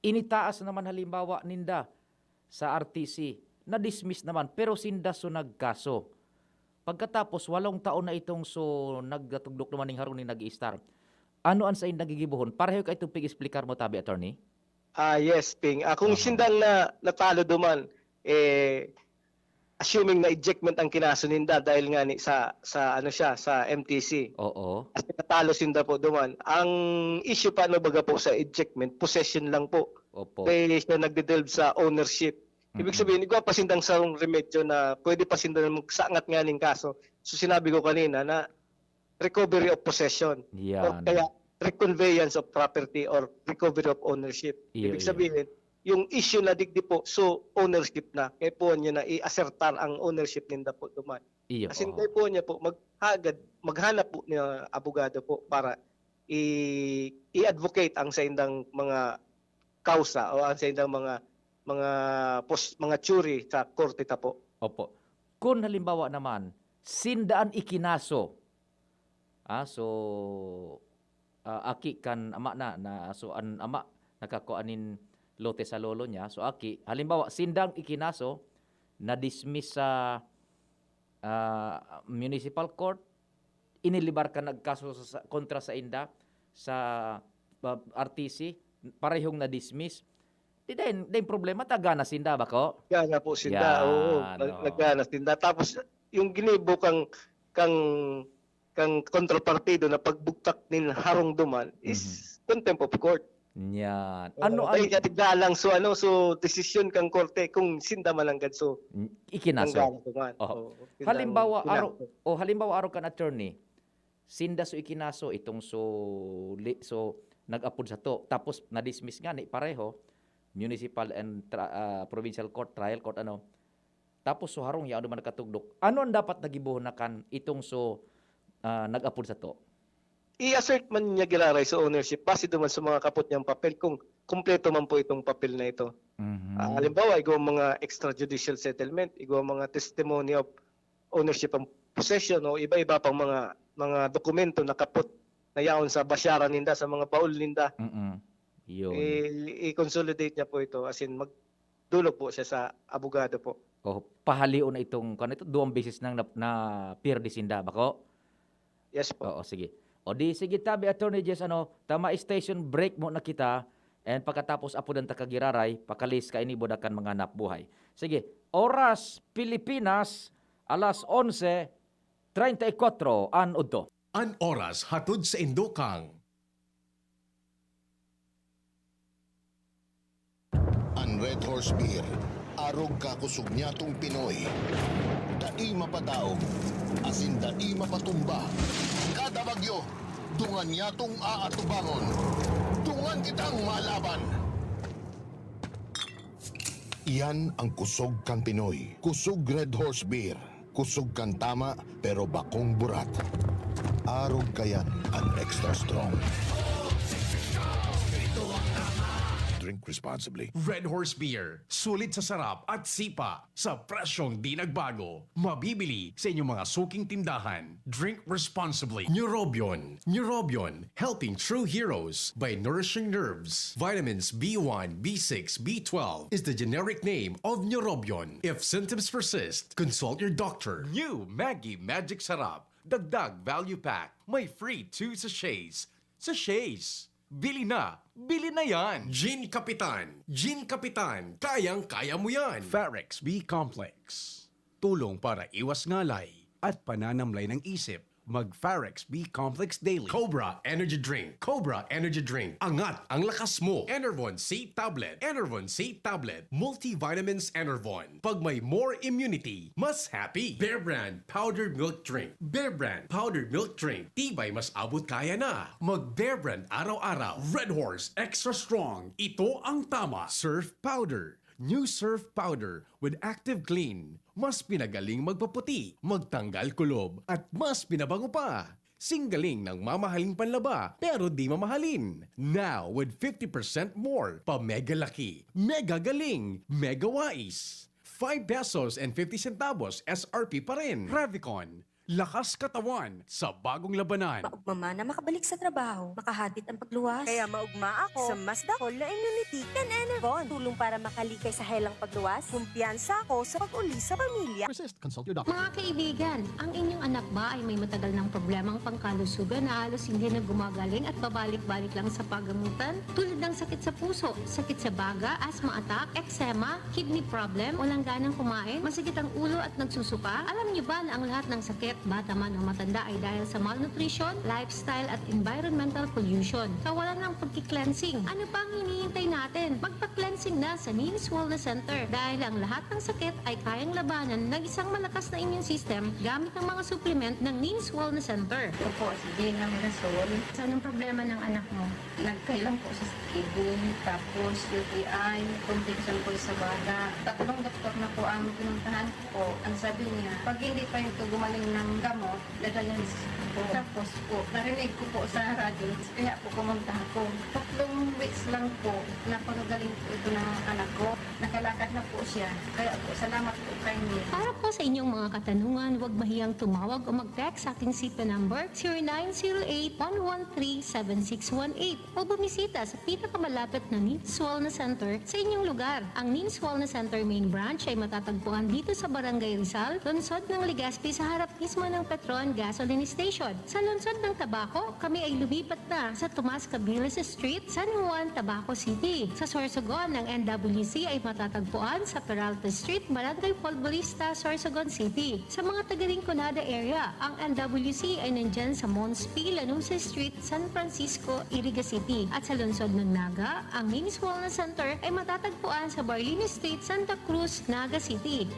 initaas naman halimbawa ninda sa R T C, na-dismiss naman, pero sinda so nagkaso. Pagkatapos, walong taon na itong so nagtugdok naman ning harong ni nag-iistar. Ano an saindang gigibohon? Pareho ka itong pig-explicar mo, tabi, attorney? Ah, yes, Ping. Ah, kung Aha. sindang na, natalo duman, eh, assuming na ejectment ang kinaso ninda dahil nga ni sa, sa ano siya, sa M T C. Oo. Kasi natalo sinda po duman. Ang issue pa, ano, baga po sa ejectment, possession lang po. Opo. Kaya siya nagde-delve sa ownership. Ibig Mm-mm. sabihin, igwa pa sindang sarong remedyo na pwede pa sinda magsangat nga ning kaso. So, sinabi ko kanina na recovery of possession. Yan. O kaya reconveyance of property or recovery of ownership. Iyo, Ibig iyo. sabihin, yung issue na digdi po, so ownership na. Kaya po niya na i-assertar ang ownership ninda po duman. Iyo, As in, oo. kaya po niya po, maghagad, maghanap po niya abogado po para i-, i-advocate ang sa indang mga kausa o ang sa indang mga, mga pos-, mga theory sa korte ta po. Opo. Kung halimbawa naman, sinda an ikinaso, ah, so, ah, aki kan ama na, na, so, an ama nakakua nin lote sa lolo niya. So, aki, halimbawa, sindang ikinaso, na-dismiss sa, ah, municipal court, inilibar kan nagkaso sa, sa, kontra sainda sa, ah, R T C, parehong na-dismiss. Di dayn, dayn problema, ta gana sinda, bako? Gana po sinda, Yan, oo. Nag-, oo. naggana sinda. Tapos, yung ginibo kang, kang, kang kontrapartido na pagbugtak nin harong duman is Mhm. contempt of court. Yan. Oo, Ano ang dahil nga tigda lang, so, ano, so, desisyon kang korte kung sinda man ang ganso N-, ikinaso. ang gana duman. Oo. Oo, sinda ang Halimbawa, aro, kinaso. o halimbawa, aro kan attorney, sinda so ikinaso, itong so, li-, so, nag-apod sato. Tapos, na-dismiss nga ni pareho, municipal and tra-, ah, provincial court, trial court, ano. Tapos, so, harong yaon duman nakatugdok. Ano ang dapat na gibohon na kan itong so, ah, nag-apod sato? I-assert man niya giraray sa ownership base duman sa mga kapot niyang papel kung kumpleto man po itong papel na ito. Mhm. Ah, halimbawa, igwa mga extrajudicial settlement, igwa mga testimony of ownership and possession o iba-iba pang mga, mga dokumento na kapot na yaon sa basyaran ninda, sa mga baul ninda. Mm-mm. Yun. I-, i-consolidate niya po ito. As in, magdulog po siya sa abogado po. Oh, pahalion na itong, kano ito, duwang beses nang na, na pirdi sinda, bako? Yes po. Oo, sige. O di, sige, tabi, Attorney Jess, ano, tama, station break muna kita. And pagkatapos, apodan ta ka giraray, pakalihis kaini, buda kan mga hanapbuhay. Sige, oras, Pilipinas, alas onse treinta y cuatro an udto. An oras hatod saindo kan An Red Horse Beer, arog kakosog nyatong Pinoy. Dai mapadaog, asin dai mapatumba. Kada bagyo, dungan nyatong aatubangon. Dungan kitang malaban. Iyan ang kusog kan Pinoy. Kusog Red Horse Beer. Kusog kan tama, pero bakong burat. Arog kayan an extra strong. Drink responsibly. Red Horse Beer. Sulit sa sarap at sipa. Sa presyong di nagbago. Mabibili sa inyong mga suking tindahan. Drink responsibly. Neurobion. Neurobion. Helping true heroes by nourishing nerves. Vitamins B one, B six, B twelve is the generic name of Neurobion. If symptoms persist, consult your doctor. New Maggi Magic Sarap. Dagdag Value Pack. May free two sachets. Sachets. Bili na! Bili na yan! Gin Kapitan. Gin Kapitan. Kayang-kaya mo yan! Farex B Complex. Tulong para iwas ngalay at pananamlay ng isip. Mag Farex B Complex Daily. Cobra Energy Drink. Cobra Energy Drink. Angat ang lakas mo. Enervon C Tablet. Enervon C Tablet. Multivitamins Enervon. Pag may more immunity, mas happy. Bear Brand Powdered Milk Drink. Bear Brand Powdered Milk Drink. Tibay mas abot kaya na. Mag Bear Brand araw-araw. Red Horse Extra Strong. Ito ang tama. Surf Powder. New Surf Powder with Active Clean. Mas pinagaling magpaputi, magtanggal kulob, at mas pinabango pa. Singgaling ng mamahaling panlaba, pero di mamahalin. Now with fifty percent more, pa mega laki, mega galing, mega wais. Five pesos and fifty centavos S R P pa rin. Revicon, lakas katawan sa bagong labanan. Maugma man na makabalik sa trabaho, makahatid ang pagluwas. Kaya maugma ako sa mas dakol na immunity kan Enervon. Tulong para makalikay sa helang pagluwas. Kumpiyansa ako sa pag-uli sa pamilya. Persist, consult your doctor. Mga kaibigan, ang inyong anak ba ay may matagal ng problemang pangkalusugan na halos hindi na gumagaling at babalik-balik lang sa pagamutan? Tulad ng sakit sa puso, sakit sa baga, asthma attack, eczema, kidney problem, walang ganang kumain, masakit ang ulo at nagsusuka? Alam niyo ba na ang lahat ng sakit, bata man o matanda, ay dahil sa malnutrition, lifestyle at environmental pollution? Kawalan ng pagki-cleansing. Ano pa ang hinihintay natin? Magpa-cleansing na sa Neens Wellness Center dahil ang lahat ng sakit ay kayang labanan ng isang malakas na immune system gamit ang mga supplement ng Neens Wellness Center. Opo, si Jane Mirasol. So, anong problema ng anak mo? Nagkailang po sa kidney, tapos U T I, complication po sa baga. Tatlong doktor na po ang pinuntahan ko po. Ang sabi niya, pag hindi pa ito gumaling ng gamot, dialysis po. Tapos po, narinig ko po sa radyo, kaya po pumunta ako. Tatlong weeks lang po, napakagaling po ito ng anak ko. Nakalakad na po siya. Kaya po, salamat po kay Neens. Para po sa inyong mga katanungan, huwag mahiyang tumawag o mag-text sa ating C P number, zero nine zero eight, one one three, seven six one eight, o bumisita sa pinakamalapit na Neens Wellness Center sa inyong lugar. Ang Neens Wellness Center main branch ay matatagpuan dito sa Barangay Rizal, lungsod ng Legazpi, sa harap mismo ng Petron Gasoline Station. Sa lungsod ng Tabaco, kami ay lumipat na sa Tomas Cabiles Street, San Juan, Tabaco City. Sa Sorsogon, ang N W C ay matatagpuan sa Peralta Street, Barangay Folgorista, Sorsogon City. Sa mga taga Rinconada area, ang N W C ay nandyan sa Mons P, Lanuza Street, San Francisco, Iriga City. At sa lungsod ng Naga, ang Neens Wellness Center ay matatagpuan sa Barlini Street, Santa Cruz, Naga City.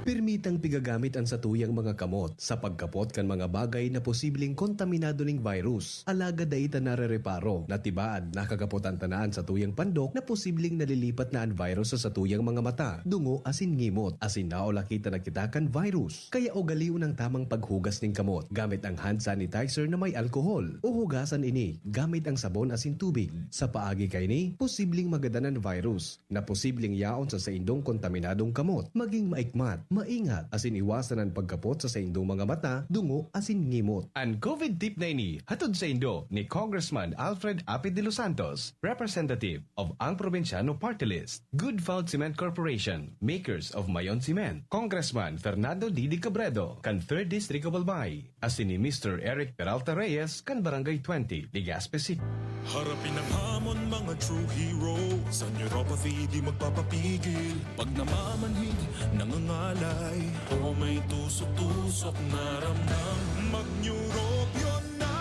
Permitang pigagamit an satuyang mga kamot sa pagkapot kan mga bagay na posibleng kontaminado ning virus. Alagad dai ta narereparo na tibaad nakakapot an tanan satuyang pandok na posibleng nalilipat na an virus sa satuyang mga mata, dungo asin ngimot, asin naulaki ta na kita kan virus. Kaya ugalion ang tamang paghugas nin kamot gamit ang hand sanitizer na may alkohol, o hugasan ini gamit ang sabon asin tubig. Sa paagi kaini, posibleng magadan an virus na posibleng yaon sa saindong kontaminadong kamot. Maging maikmat, maingat, asin iwasan an pagkapot sa saindong mga mata, dungo, asin ngimot. An COVID tip na ini hatod saindo ni Congressman Alfred Apid de los Santos, representative of Ang Probinsyano Party List. Good Found Cement Corporation, makers of Mayon Cement. Congressman Fernando Didi Cabredo, kan Third District of Albay. Asin ni Mister Eric Peralta Reyes kan Barangay twenty, Legazpi City. Harapin ang hamon, mga true hero. Sa neuropathy, di magpapapigil. Pag namamanhid, nangangalay, o may tusok-tusok na ramdam, mag-Neurobion na!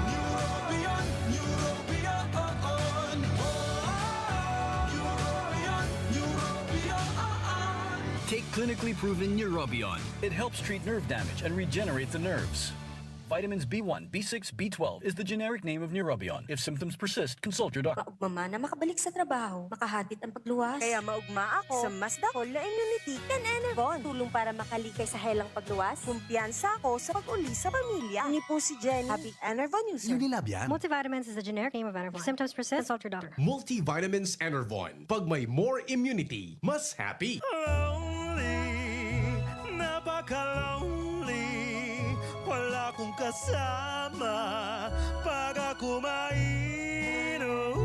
Neurobion, Neurobion, Neurobion, Neurobion. Take clinically proven Neurobion. It helps treat nerve damage and regenerate the nerves. Vitamins B one, B six, B twelve is the generic name of Neurobion. If symptoms persist, consult your doctor. Maugma man na makabalik sa trabaho, makahatid ang pagluwas. Kaya maugma ako sa mas dakol na immunity kan Enervon. Tulong para makalikay sa helang pagluwas. Kumpiyansa ako sa pag-uli sa pamilya. Ini po si Jenny, happy Enervon user. Unilabian. Multivitamins is the generic name of Enervon. If symptoms persist, consult your doctor. Multivitamins Enervon. Pag may more immunity, mas happy. Lonely, napaka-lonely. Wala akong kasama pag ako mainom.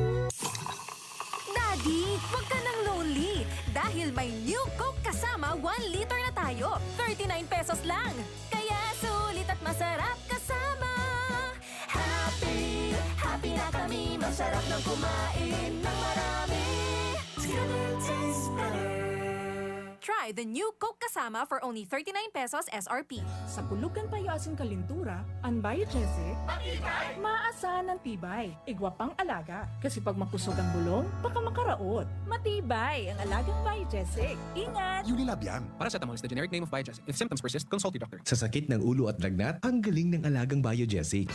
Daddy, wag ka nang lonely. Dahil may New Coke Kasama, one liter na tayo. Thirty-nine pesos lang. Kaya sulit at masarap kasama. Happy, happy na kami. Masarap ng kumain ng marami. It's gonna taste better. Try Try the new Coke Kasama for only thirty-nine pesos S R P. Sa kulog kan payo asin kalintura, an Biogesic, maasahan an tibay, igwa pang alaga. Kasi pag makusog ang bulong, baka makaraot. Matibay ang alagang Biogesic. Ingat! Unilab yan. Paracetamol is the generic name of Biogesic. If symptoms persist, consult your doctor. Sa sakit ng ulo at lagnat, ang galing ng alagang Biogesic.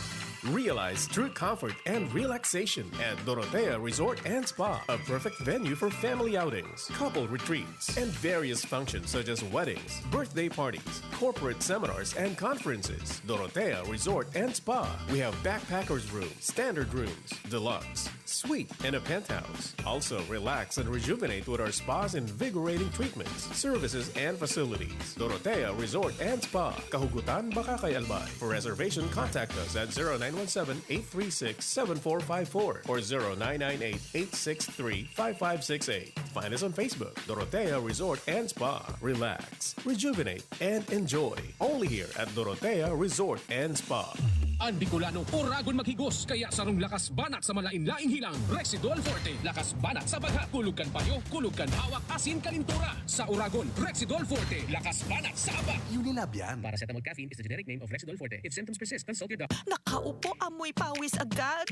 Realize true comfort and relaxation at Dorotea Resort and Spa, a perfect venue for family outings, couple retreats, and various functions such as weddings, birthday parties, corporate seminars, and conferences. Dorotea Resort and Spa. We have backpackers room, standard rooms, deluxe, suite, and a penthouse. Also, relax and rejuvenate with our spa's invigorating treatments, services, and facilities. Dorotea Resort and Spa, Kahugutan, Bacacay, Albay. For reservation, contact us at zero nine one seven, eight three six, seven four five four or zero nine nine eight, eight six three, five five six eight. Find us on Facebook, Dorotea Resort and Spa. Relax, rejuvenate, and enjoy. Only here at Dorotea Resort and Spa. An Bicolano, oragon maghigos, kaya sarong lakas banat sa malain-laing hilang, Rexidol Forte. Lakas banat sa bagha, kulog kan payo, kulog kan hawak, asin kalintura. Sa oragon, Rexidol Forte. Lakas banat sa abak. Unilab yan. Paracetamol caffeine is the generic name of Rexidol Forte. If symptoms persist, consult your doctor. Nakaupo, amoy pawis agad.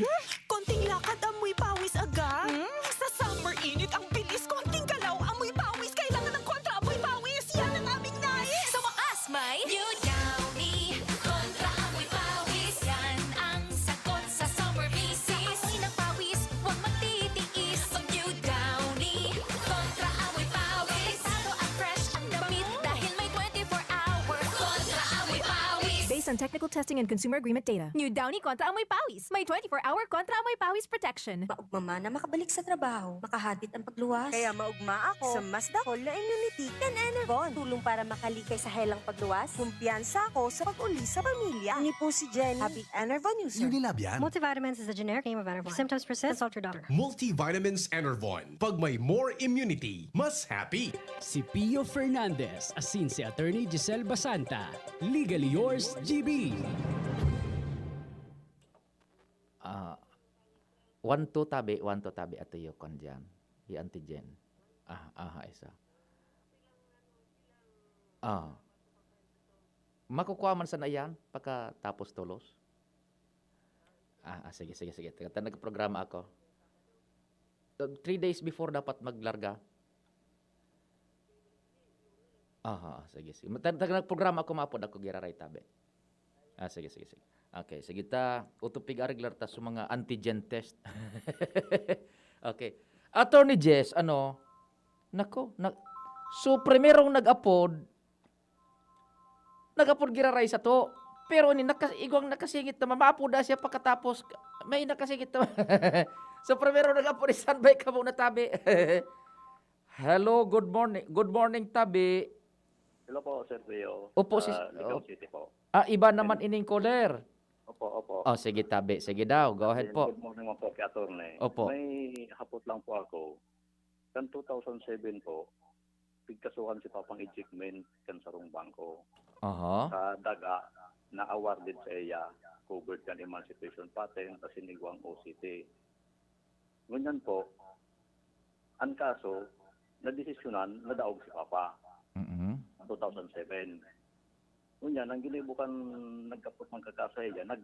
Konting lakad, amoy pawis agad. Sa summer init, ang bilis. Konting galaw, amoy pawis. Kailangan ng kontra amoy pawis. Yan ang aming nais. Sa wakas, may New Downy Kontra Amoy Pawis. Yan ang sagot sa summer visis. Amoy ng pawis, huwag magtitiis. Mag New Downy Kontra Amoy Pawis. Delikado at fresh ang damit dahil may twenty-four hour Kontra Amoy Pawis. Based on technical testing and consumer agreement data. New Downy Kontra Amoy Pawis. May twenty-four hour Kontra Amoy Pawis protection. Maugma man na makabalik sa trabaho, makahatit ang pagluwas. Kaya maugma ako sa mas dakol na immunity kan Enervon. Tulong para makalikay sa helang pagluwas. Kumpiyansa ako sa pag-uli sa pamilya. Ini po si Jenny, happy Enervon user. Unilab yan. Multivitamins is the generic name of Enervon. If symptoms persist, consult your doctor. Multivitamins Enervon. Pag may more immunity, mas happy. Si Pio Fernandez asin si Attorney Giselle Basanta. Legally yours, G B. Ah, one two tabi, one two tabi, ato yo kon diyan. Hi Auntie Jen. Ah, aha, isa. Ah. Makukuha man sana yan pagkatapos tulos? Ah, ah, sige, sige, sige. Taga, nagprograma ako. Uh, three days before dapat maglarga. Aha, sige, sige. Mata-, taga, nagprograma ako, maapod ako, giraray tabi. Ah, sige, sige, sige. Okay, sige ta, utupig ariglar ta sa mga antigen test. Okay. Attorney Jess, ano, nako, na, so, primerong nag-apod, nag-apod giraray sato. Pero ni naka-, igwang nakasingit naman, maapod na siya pagkatapos, may nakasingit naman. So, primero nag-apod, standby ka muna, tabi. Hello, good morning. Good morning, tabi. Hello po, Sir Rio. Opo, sis-, Ah, Ligao oh. City po. Ah, iba naman Hello. ining caller. Opo, opo. Oh, sige, tabi. Sige daw, go ahead Then, po. Good morning po kay Attorney. Opo. May hapot lang po ako. Kan two thousand seven po, pigkasuhan si Papang Ejectment kan sarong bangko. Aha. Sa daga na awarded sa iya, covered kan emancipation patent, asin igwang O C T. Ngunyan po, an kaso, nadesisyonan, nadaog si Papa. Mm-mm. Two thousand seven. Ngunyan, ang ginibo kan nagkapot man kakasahiyan, nag,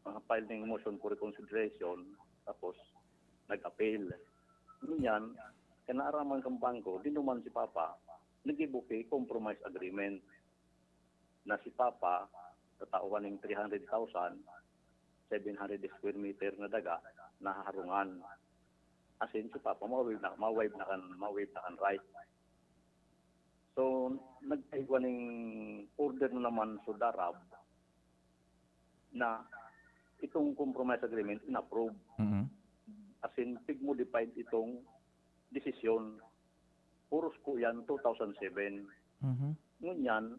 ah, file ning motion for reconsideration, tapos nag-appeal. Ngunyan, kinaaraman kan bangko, dinuman si Papa, naggibo ki compromise agreement na si Papa, tatauhan ning three hundred thousand, seven hundred square meter na daga, nahaharungan. Asin si Papa, ma-waive na, ma-waive na kan, ma-waive na kan right. So, nagpaigwa ning order na naman sa DARAB na itong compromise agreement in-approve. Mm-hmm. Asin, pig-modified itong desisyon. Puros ko yan, two thousand seven. Mm-hmm. Ngunyan,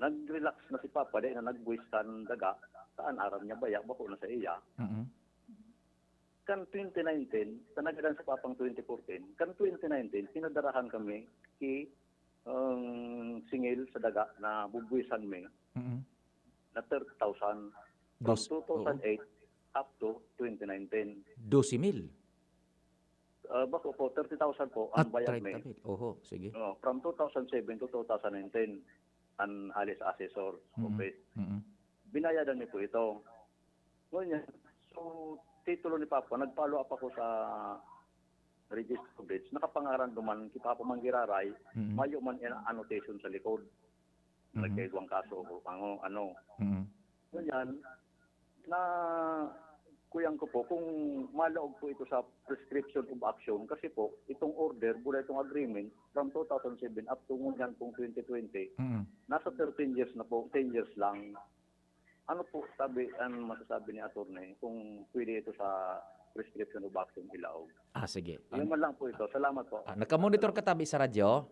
nag-relax na si Papa, dahil na nagbuwis kan daga, saan aram niya baya, bako na sa iya. Mm-hmm. Kan twenty nineteen, sa nagadan sa Papang twenty fourteen, kan twenty nineteen, pinadarahan kami ki, um, singil sa daga na bubwisan mi Mm-mm. na thirty thousand from Dos-, two thousand eight oo. Up to twenty nineteen. Dose mil. Ah, bako po, thirty thousand po At ang bayad mi. thirty mil. Oho, sige. Oh, from two thousand seven to two thousand nineteen, an ali sa assessor Mm-mm. office. Mm-mm. Binayadan mi po ito. Ngunyan, so, titulo ni Papa, nag-follow up ako sa register of deeds. Nakapangaran duman ki Papa Manggiraray, Mm-mm. mayo man in annotation sa likod. Mhm. Nagkaigwang kaso o ano, ano. Mm-mm. Ngunyan, na kuyan ko po kung malaog po ito sa prescription of action kasi po itong order mula itong agreement from two thousand seven up to ngunyan pong twenty twenty, Mm-mm. nasa thirteen years na po, ten years lang. Ano po sabi ang masasabi ni attorney kung pwede ito sa prescription of action ilaog? Ah, sige. Yun Ang, man lang po ito. Salamat po. ah, nagka-monitor ka tabi sa radyo?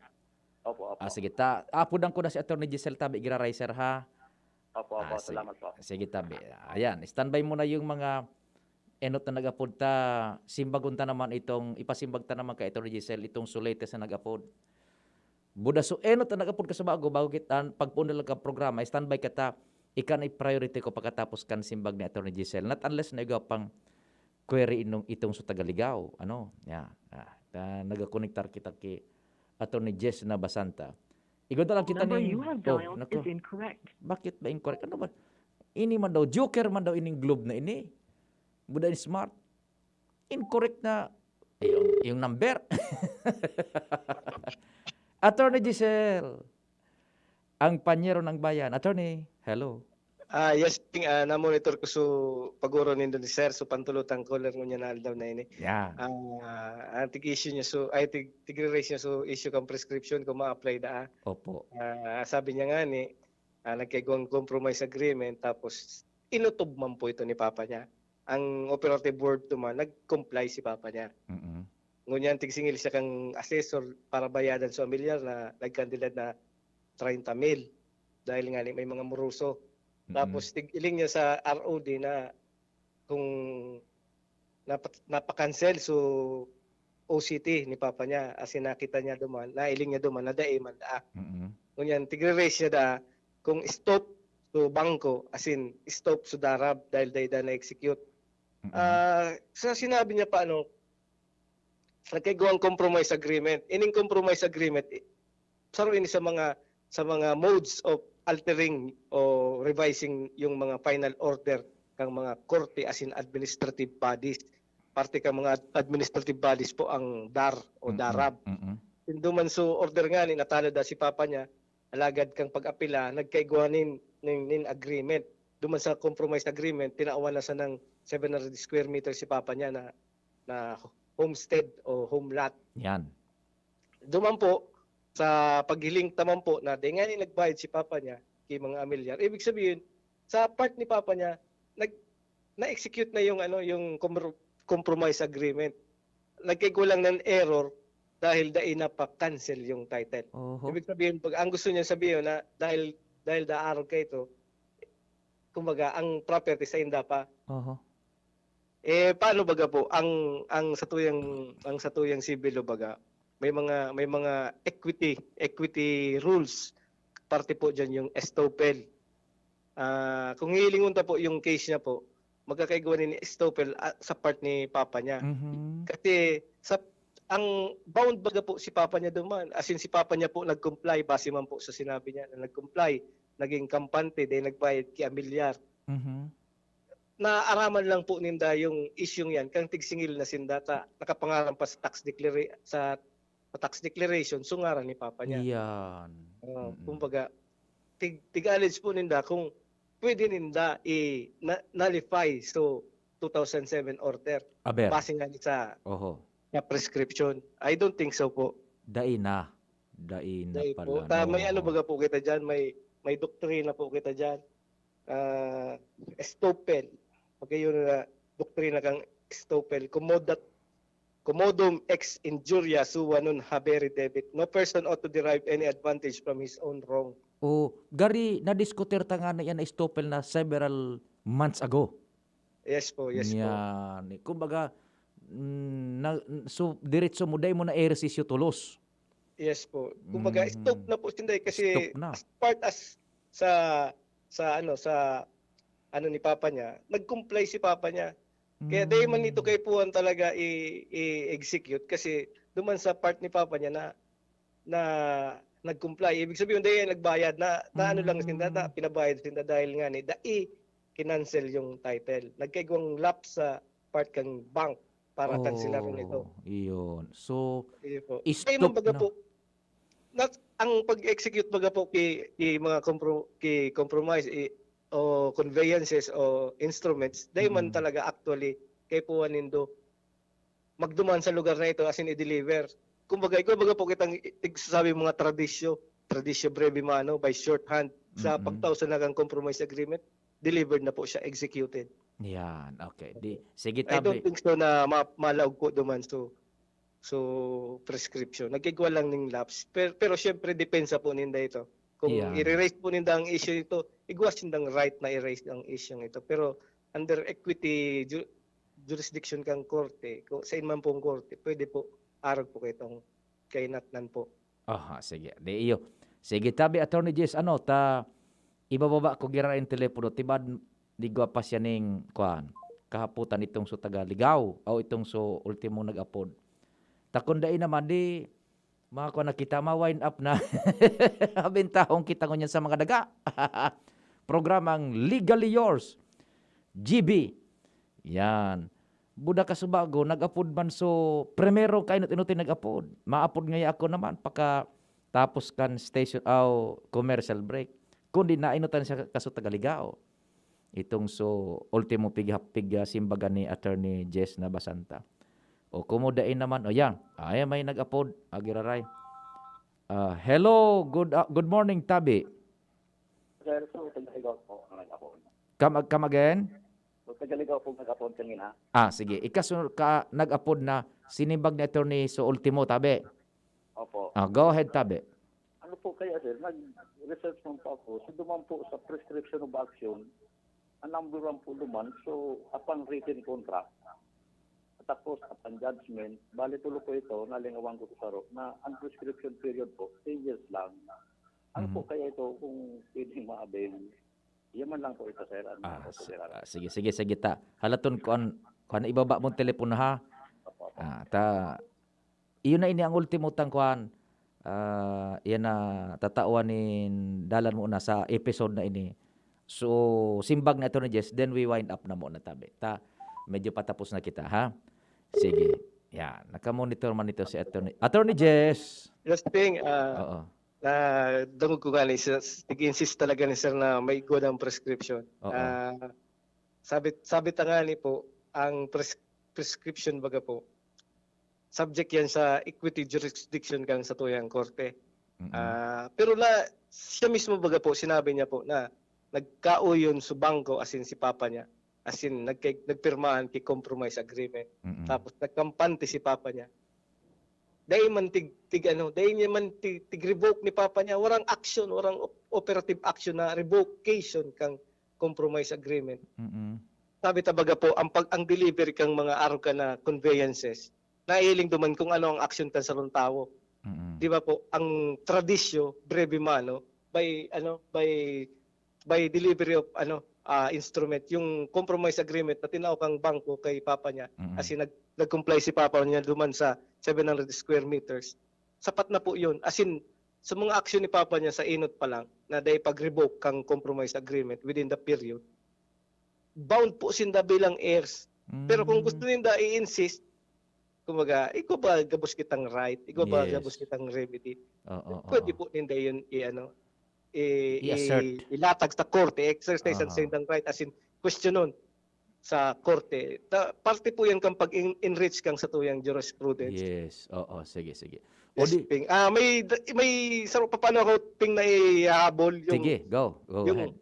Opo, opo. Ah, sige. Ta, apudan ko na si Attorney Giselle tabi, Gira Riser, ha? Opo, opo. Ah, sige. Salamat po. Sige, tabi. Ayan, standby mo na yung mga enot na nag-apod ta. Simbagon ta naman itong, ipasimbag ta naman kay Attorney Giselle, itong suletes na nag-apod. Buda so enot na nag-apod ka sa bago, bago kita, pagpuon na lang ka programa, standby ka ta. Ika na i-priority ko pagkatapos kan simbag ni Attorney Giselle. Not unless na igwa pang query inong itong sa Tagaligaw. Ano? Ya. Ah, ta, nagakonektar kita ki Attorney Jess na Basanta. Igwa na lang kita Number ning, you have oh, dialed nako. Is incorrect. Bakit ba incorrect? Ano ba? Ini man daw, joker man daw ining globe na ini. Buda ni smart. Incorrect na. Yung, yung number. Attorney Giselle, ang panyero ng bayan. Attorney, hello. Ah, yes, Ping, ah, na-monitor ko so paguro nindo ni Sir, so pantulotang caller ngunyan na aldaw na ini. Yeah. Ah, ang tig-issue niya so, ay, tig, tig-raise niya so issue kang prescription kung ma-apply da. Opo. Ah, sabi niya nga ni, ah, nagkaigwang compromise agreement, tapos inutob man po ito ni Papa niya. Ang operative word to man, nag-comply si Papa niya. Mm-mm. Ngunyan, tigsingil siya kang assessor para bayadan sa amilyar na nagkantilad na treinta mil dahil nga ni may mga moroso. Mm-mm. Tapos tig-iling niya sa R O D na kung napa, napa-cancel so O C T ni Papa niya, as in nakita niya duman, nailing niya duman na dai man daa. Mm-mm. Ngunyan, tigre-raise niya daa kung stop so bangko, as in stop so darab dahil dai da na-execute. Mm-mm. Ah, sa sinabi niya pa, ano, nagkaigwang compromise agreement. Ining compromise agreement, eh, saro ini sa mga, sa mga modes of altering o revising yung mga final order kang mga korte, as in administrative bodies. Parte kang mga ad-, administrative bodies po ang dar o Mm-mm. darab. Mm-mm. Induman so order nga ni, natanod na si Papa niya, alagad kang pag-apila, nagkaigwa nin, nin, nin agreement. Duman sa compromise agreement, tinawan na sa ng seven hundred square meters si Papa niya na, na homestead o home lot. Yan. Duman po, sa paghiling taman po na di nga ni nagbayad si Papa niya, kay mga amilyar. Ibig sabihin, sa part ni Papa niya, nag, na-execute na yung, ano, yung compro-, compromise agreement. Nagkaigwa lang ng error dahil dai na pa-cancel yung title. Oho. Ibig sabihin, pag ang gusto niya sabihin na dahil, dahil daarog ka ito, kumbaga, ang property sa inda pa. Oho. Eh, paano baga po ang, ang satuyang, ang satuyang civil law baga? May mga, may mga equity, equity rules. Parte po diyan yung estoppel. Ah, kung hihilingon ta po yung case niya po, magkakaigwa ni estoppel, ah, sa part ni papa niya. Mhm. Kasi sa, ang bound baga po si papa niya duman. As in, si papa niya po nag-comply base man po sa sinabi niya na nag-comply, naging kampante, then nagbayad ki amilyar. Mhm. Naaraman lang po ninda yung isyung yan, kang tigsingil na sinda ta nakapangaran pa sa tax declara-, sa, sa tax declaration, so ngaran ni papa niya. Yan. Oo, Mm-mm. kumbaga, tig-, tig-allege po ninda kung pwede ninda i-, na-, nullify so two thousand seven order. Aber. Base nga sa, Oho. sa prescription. I don't think so po. Dai na. Dai na Dai pala. po. Ta, may No. ano baga po kita dyan, may, may doktrina po kita dyan. Ah, estoppel. Pagkayo na doktrina kang estoppel. Commodat-, commodum ex injuria sua non haberi debit. No person ought to derive any advantage from his own wrong. O, gari, nadiskutir ta nga na yan na estoppel na several months ago. Yes po, yes po. Yan. Kumbaga, mm, na, so, diretso mo, dai mo na ehersisyo tulos. Yes po. Kumbaga, Mhm. stop na po sinda eh, kasi Stop na. as part as sa, sa ano, sa ano ni papa niya, nag-comply si papa niya. Kaya dai man ito kaipuhan talaga i-, i-execute kasi duman sa part ni papa niya na, na nag-comply. Ibig sabihin, dai nagbayad na, na ano lang sinda, na pinabayad sinda dahil nga ni dai kinancel yung title. Nagkaigwang lapse sa part kang bank para kanselar nito. Oh, iyon. So, Sige po. Kaya istok man baga na. Po, na, ang pag-execute baga po ki, ki mga compro-, ki compromise, i, o conveyances o instruments, dai man talaga actually kaipuhan nindo magduman sa lugar na ito, as in, i-deliver. Kumbaga, igwa baga po kitang i-, igsasabi mga tradisyo, tradisyo breve mano, by shorthand, sa Mm-mm. pagtao sa nagang compromise agreement, delivered na po siya, executed. Yan, okay. Di, sige, I don't tabi. think so na ma-, malaog po duman. So, so prescription. Nagkigwa lang ning lapse. Pero, pero syempre, depensa po ninda ito. Kung Yan. i-raise po ninda ang issue ito, igwa sindang right na i-raise ang issue ito. Pero under equity ju-, jurisdiction kang korte, kung sa man pong korte, pwede po arog po kayo itong kainatnan po. Aha, sige. Di iyo. Sige, tabi, Attorney Jess, ano, ta, ibababa ko gira ang telepono, tibad, di gwa pa siya ning, kuan, kahaputan itong so taga Ligao, o itong so ultimo nag-apod. Ta kung dai naman, di, mga kuan na kita, ma-wind up na. Abintahon kita ngunyan sa mga daga. Programang Legally Yours, G B. Yan. Buda ka subago, nag-apod man so, primero kainot-inot nag-apod. Maapod ngaya ako naman, paka tapos kan station, aw, commercial break. Kundi nainutan siya kaso taga Ligao. Itong so, ultimo pig-, pig-, ah, simbagan ni Attorney Jess na basanta. O, kumo dai naman, o yan, ay, may nag-apod, agiraray. Ah, hello, good, ah, good morning, Tabi. Sir, so, taga Ligao po ang nag-apod. Come, come again? So, taga Ligao po nag-apod kanina. Ah, sige. Ikaso ka nag-apod na sinimbag ni Attorney so ultimo, Tabi. Opo. Ah, go ahead, Tabi. Ano po kaya, sir? Nag-research lang po ako. So, duman po sa prescription of action, ang number one po duman, so, upon written contract, tapos upon judgment, bali tulo po ito, nalingawan ko sa saro, na ang prescription period po, ten years lang. Ano po Mhm. kaya ito kung pwedeng ma-avail? Yan man lang po ito, sir. Ano Ah, po, si-, sir? ah, sige, sige, sige ta. Halaton ko an, kuan, ibaba mong telepono, ha? Opo, opo. Ah, ta, iyon na ini ang ultimo tang kuan. Ah, iyan na tatawan nin dalan mo na sa episode na ini. So, simbag ni Attorney Jess, then we wind up na muna, tabi. Ta, medyo patapos na kita, ha? Sige. Yan. Nakamonitor man ito si Attorney, Attorney Jess. Yes, Ping. Ah, Oo. nadangog ko nga ni sir, nag-insist talaga ni sir na may good ang prescription. Oo. Ah, sabi, sabi ta nga ni po, ang pres-, prescription baga po, subject yan sa equity jurisdiction kang satuyang korte. Mm-mm. Ah, pero la, siya mismo baga po, sinabi niya po na nagkauyon sa bangko, as in si papa niya, as in nagkay-, nagpirmahan ki compromise agreement. Mm-mm. Tapos nagkampante si papa niya. Dai man tig, tig ano, dai niya man tig, tig revoke ni papa niya. Warang action, warang op-, operative action na revocation kang compromise agreement. Mm-mm. Sabi ta baga po, ang pag-, ang delivery kang mga arog ka na conveyances, nahiling duman kung ano ang aksyon kan sarong tawo. Mm-mm. Di ba po, ang tradisyo, breve mano, by, ano, by, by delivery of, ano, ah, instrument, yung compromise agreement na tinao kang bangko kay papa niya, Mm-mm. as in, nag-, nag-comply si papa niya duman sa seven hundred square meters. Sapat na po yun. As in, sa mga aksyon ni papa niya sa inot pa lang, na dai pag-revoke kang compromise agreement within the period, bound po sinda bilang heirs. Pero kung gusto Mm. ninda i-insist, kumbaga, igwa ba gabos kitang right? Igwa ba Yes. gabos kitang remedy? Oo, Pwede oo. po ninda yun i-ano, i-, i-, I-assert. ilatag sa korte, exercise ang Aha. sindang right, as in, questionon sa korte. Ta-, parte po yan kang pag-en-, enrich kang satuyang jurisprudence. Yes. Oo, sige, sige. O Yes, di Ping. Ah, may, may saro pa paano ako, Ping, na ihahabol? Yung, Sige, go. Go yung, ahead.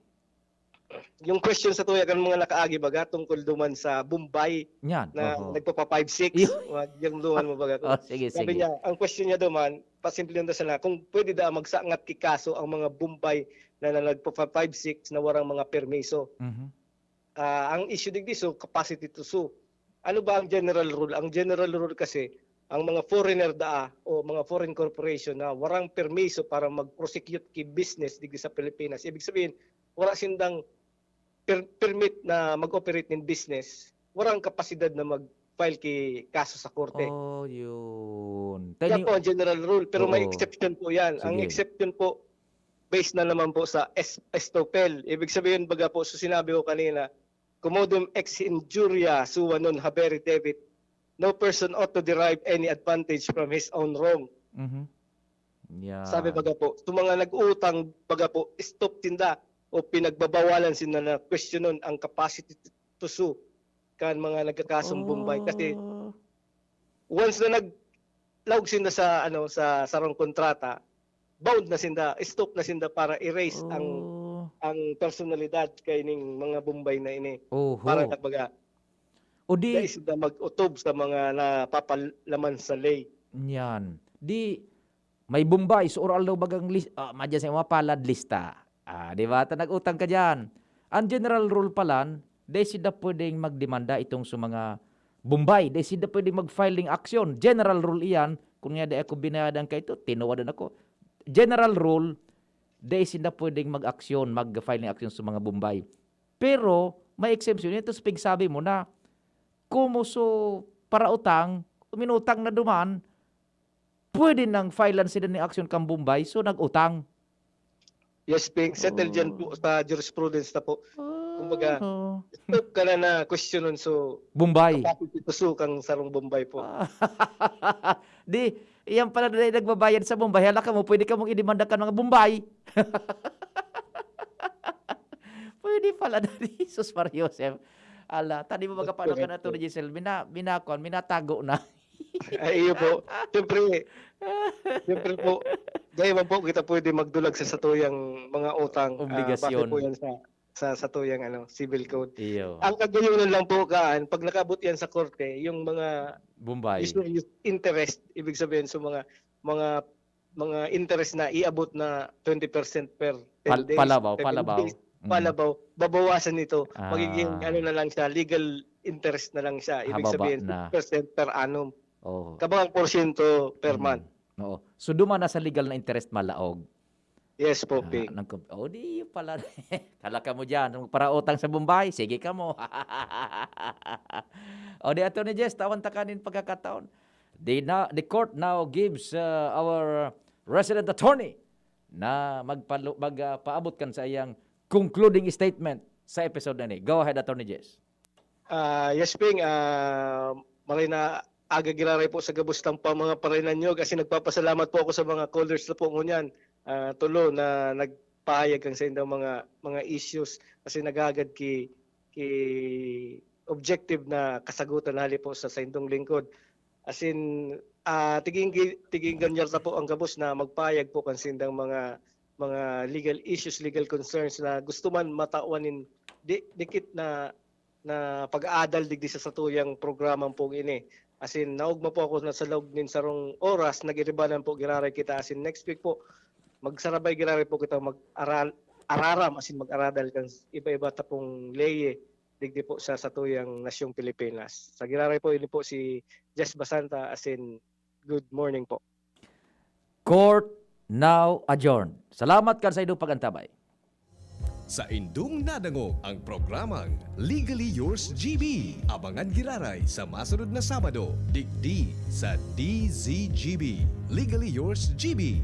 yung question satuya kan mga nakaagi baga tungkol duman sa Bombay Yan, na oho. nagpapa five six. Yun. Wag yung duman mo baga. Oh, sige, Sabi sige. niya, ang question niya duman, pasimple lang daw sana, kung pwede daw magsangat ki kaso ang mga Bombay na, na nagpapa five six na warang mga permiso. Mhm. Ah, ang issue digdi, so, capacity to sue. Ano ba ang general rule? Ang general rule kasi, ang mga foreigner daa o mga foreign corporation na warang permiso para mag-prosecute ki business digdi sa Pilipinas, ibig sabihin, wala sindang per-, permit na mag-operate nin business warang kapasidad na mag-file ki kaso sa korte. Oh, yun. Yan Tani- po ang general rule, pero may Oo. exception po yan. Ang Sige. Exception po, based na naman po sa es- estoppel. Ibig sabihin, baga po, so sinabi ko kanina, "Commodum ex injuria sua non haberi debit, no person ought to derive any advantage from his own wrong." Mhm. Yeah. Sabi baga po, sa mga nag-utang baga po, stop sinda o pinagbabawalan sinda na questionon ang capacity to sue kan mga nagkakasong Bombay. Kasi Oh. Once na naglaog sinda sa, ano, sa sarong kontrata, bound na sinda, stop na sinda para erase ang Oh. ang personalidad kaining mga Bombay na ini. Oho. Para na baga, O di, dai sinda mag-utob sa mga napapalaman sa ley. Yan. Di, may Bombay, so oral daw bagang lis-, ah, madya sa mga palad lista. Ah, di ba? Ta nag-utang ka dyan. Ang general rule palan, dai sinda pwedeng magdemanda itong sa mga Bombay. Dai sinda pwedeng mag-filing action. General rule iyan. Kung nga di ako binayadan ka ito, tinuwadan ako. General rule, dai sinda pwedeng mag-aksyon, mag-filing action sa mga Bombay. Pero, may exemption. Ito sa pigsabi mo na, kumo so parautang, uminutang na duman, pwede nang filean sila ni action kang Bombay, so nag-utang. Yes, Ping. Settle dyan Oh. po sa jurisprudence na po. Kumbaga, Oh. Stop ka na na questionon so Bombay. Capacity to sue kang sarong Bombay po. Ah, di, iyan pala na nagbabayad sa Bombay. Hala ka mo, pwede ka mong idemanda kan mga Bombay. Pwede pala na ni Jesus Maria Joseph. Ala, tadi mo magkapano Correct ka na, Attorney po. Giselle? Mina, minakon, minatago na. Ay, iyo po. Siyempre, siyempre po, dahil man po kita pwede magdulag sa satuyang mga utang. Ah, Obligasyon. Base po yan sa, sa satuyang ano, civil code. Iyo. Ang kagayonan lang po, kaan, pag nakabot yan sa korte, yung mga Bombay. usual interest, ibig sabihin sa mga mga mga interest na iabot na twenty percent per ten Pal- days, palabaw, ten palabaw. days, Mm. palabaw, babawasan nito. Ah. Magiging ano na lang siya, legal interest na lang siya. Ibig Hababa sabihin, na. six percent per annum. Oh. Kabang porsyento per Mm. month. Oo. So, duman na sa legal na interest malaog. Yes po, Ah, Ping. nang, oh, di yun pala. Kala ka mo dyan, magparautang sa Bombay, sige ka mo. O di, Attorney Jess, tawan ta kanin pagkakataon. The, na, the court now gives uh, our resident attorney na magpalo, mag, uh, paabot kan sa iyang concluding statement sa episode na ni. Go ahead, Attorney Jess. Ah, yes, Ping. Ah, maray na aga giraray po sa gabos ng pa mga parinanyog kasi nagpapasalamat po ako sa mga callers na po ngunyan. Ah, tulo na nagpahayag kan sa indang mga mga issues kasi nagagad ki ki objective na kasagutan na hali po sa saindong lingkod. As in, ah, tiging tiging ganyar na po ang gabos na magpahayag po kan sindang mga mga legal issues, legal concerns na gusto man matawan nin di, dikit na na pag-aadal digdi sa satuyang programang pong ini. As in, naugma po ako na sa loob nin sarong oras, nag-iribanan po giraray kita. As in, next week po, magsarabay giraray po kita mag-aral, araram, as in, mag-aradal kan iba-iba ta pong leye digdi po sa satuyang nasyong Pilipinas. Sa giraray po, ini po si Jess Basanta, as in, good morning po. Court now adjourned. Salamat kan sa inyong pag-antabay. Sa indong nadangog ang programang Legally Yours G B. Abangan giraray sa masunod na Sabado, digdi sa D Z G B. Legally Yours G B.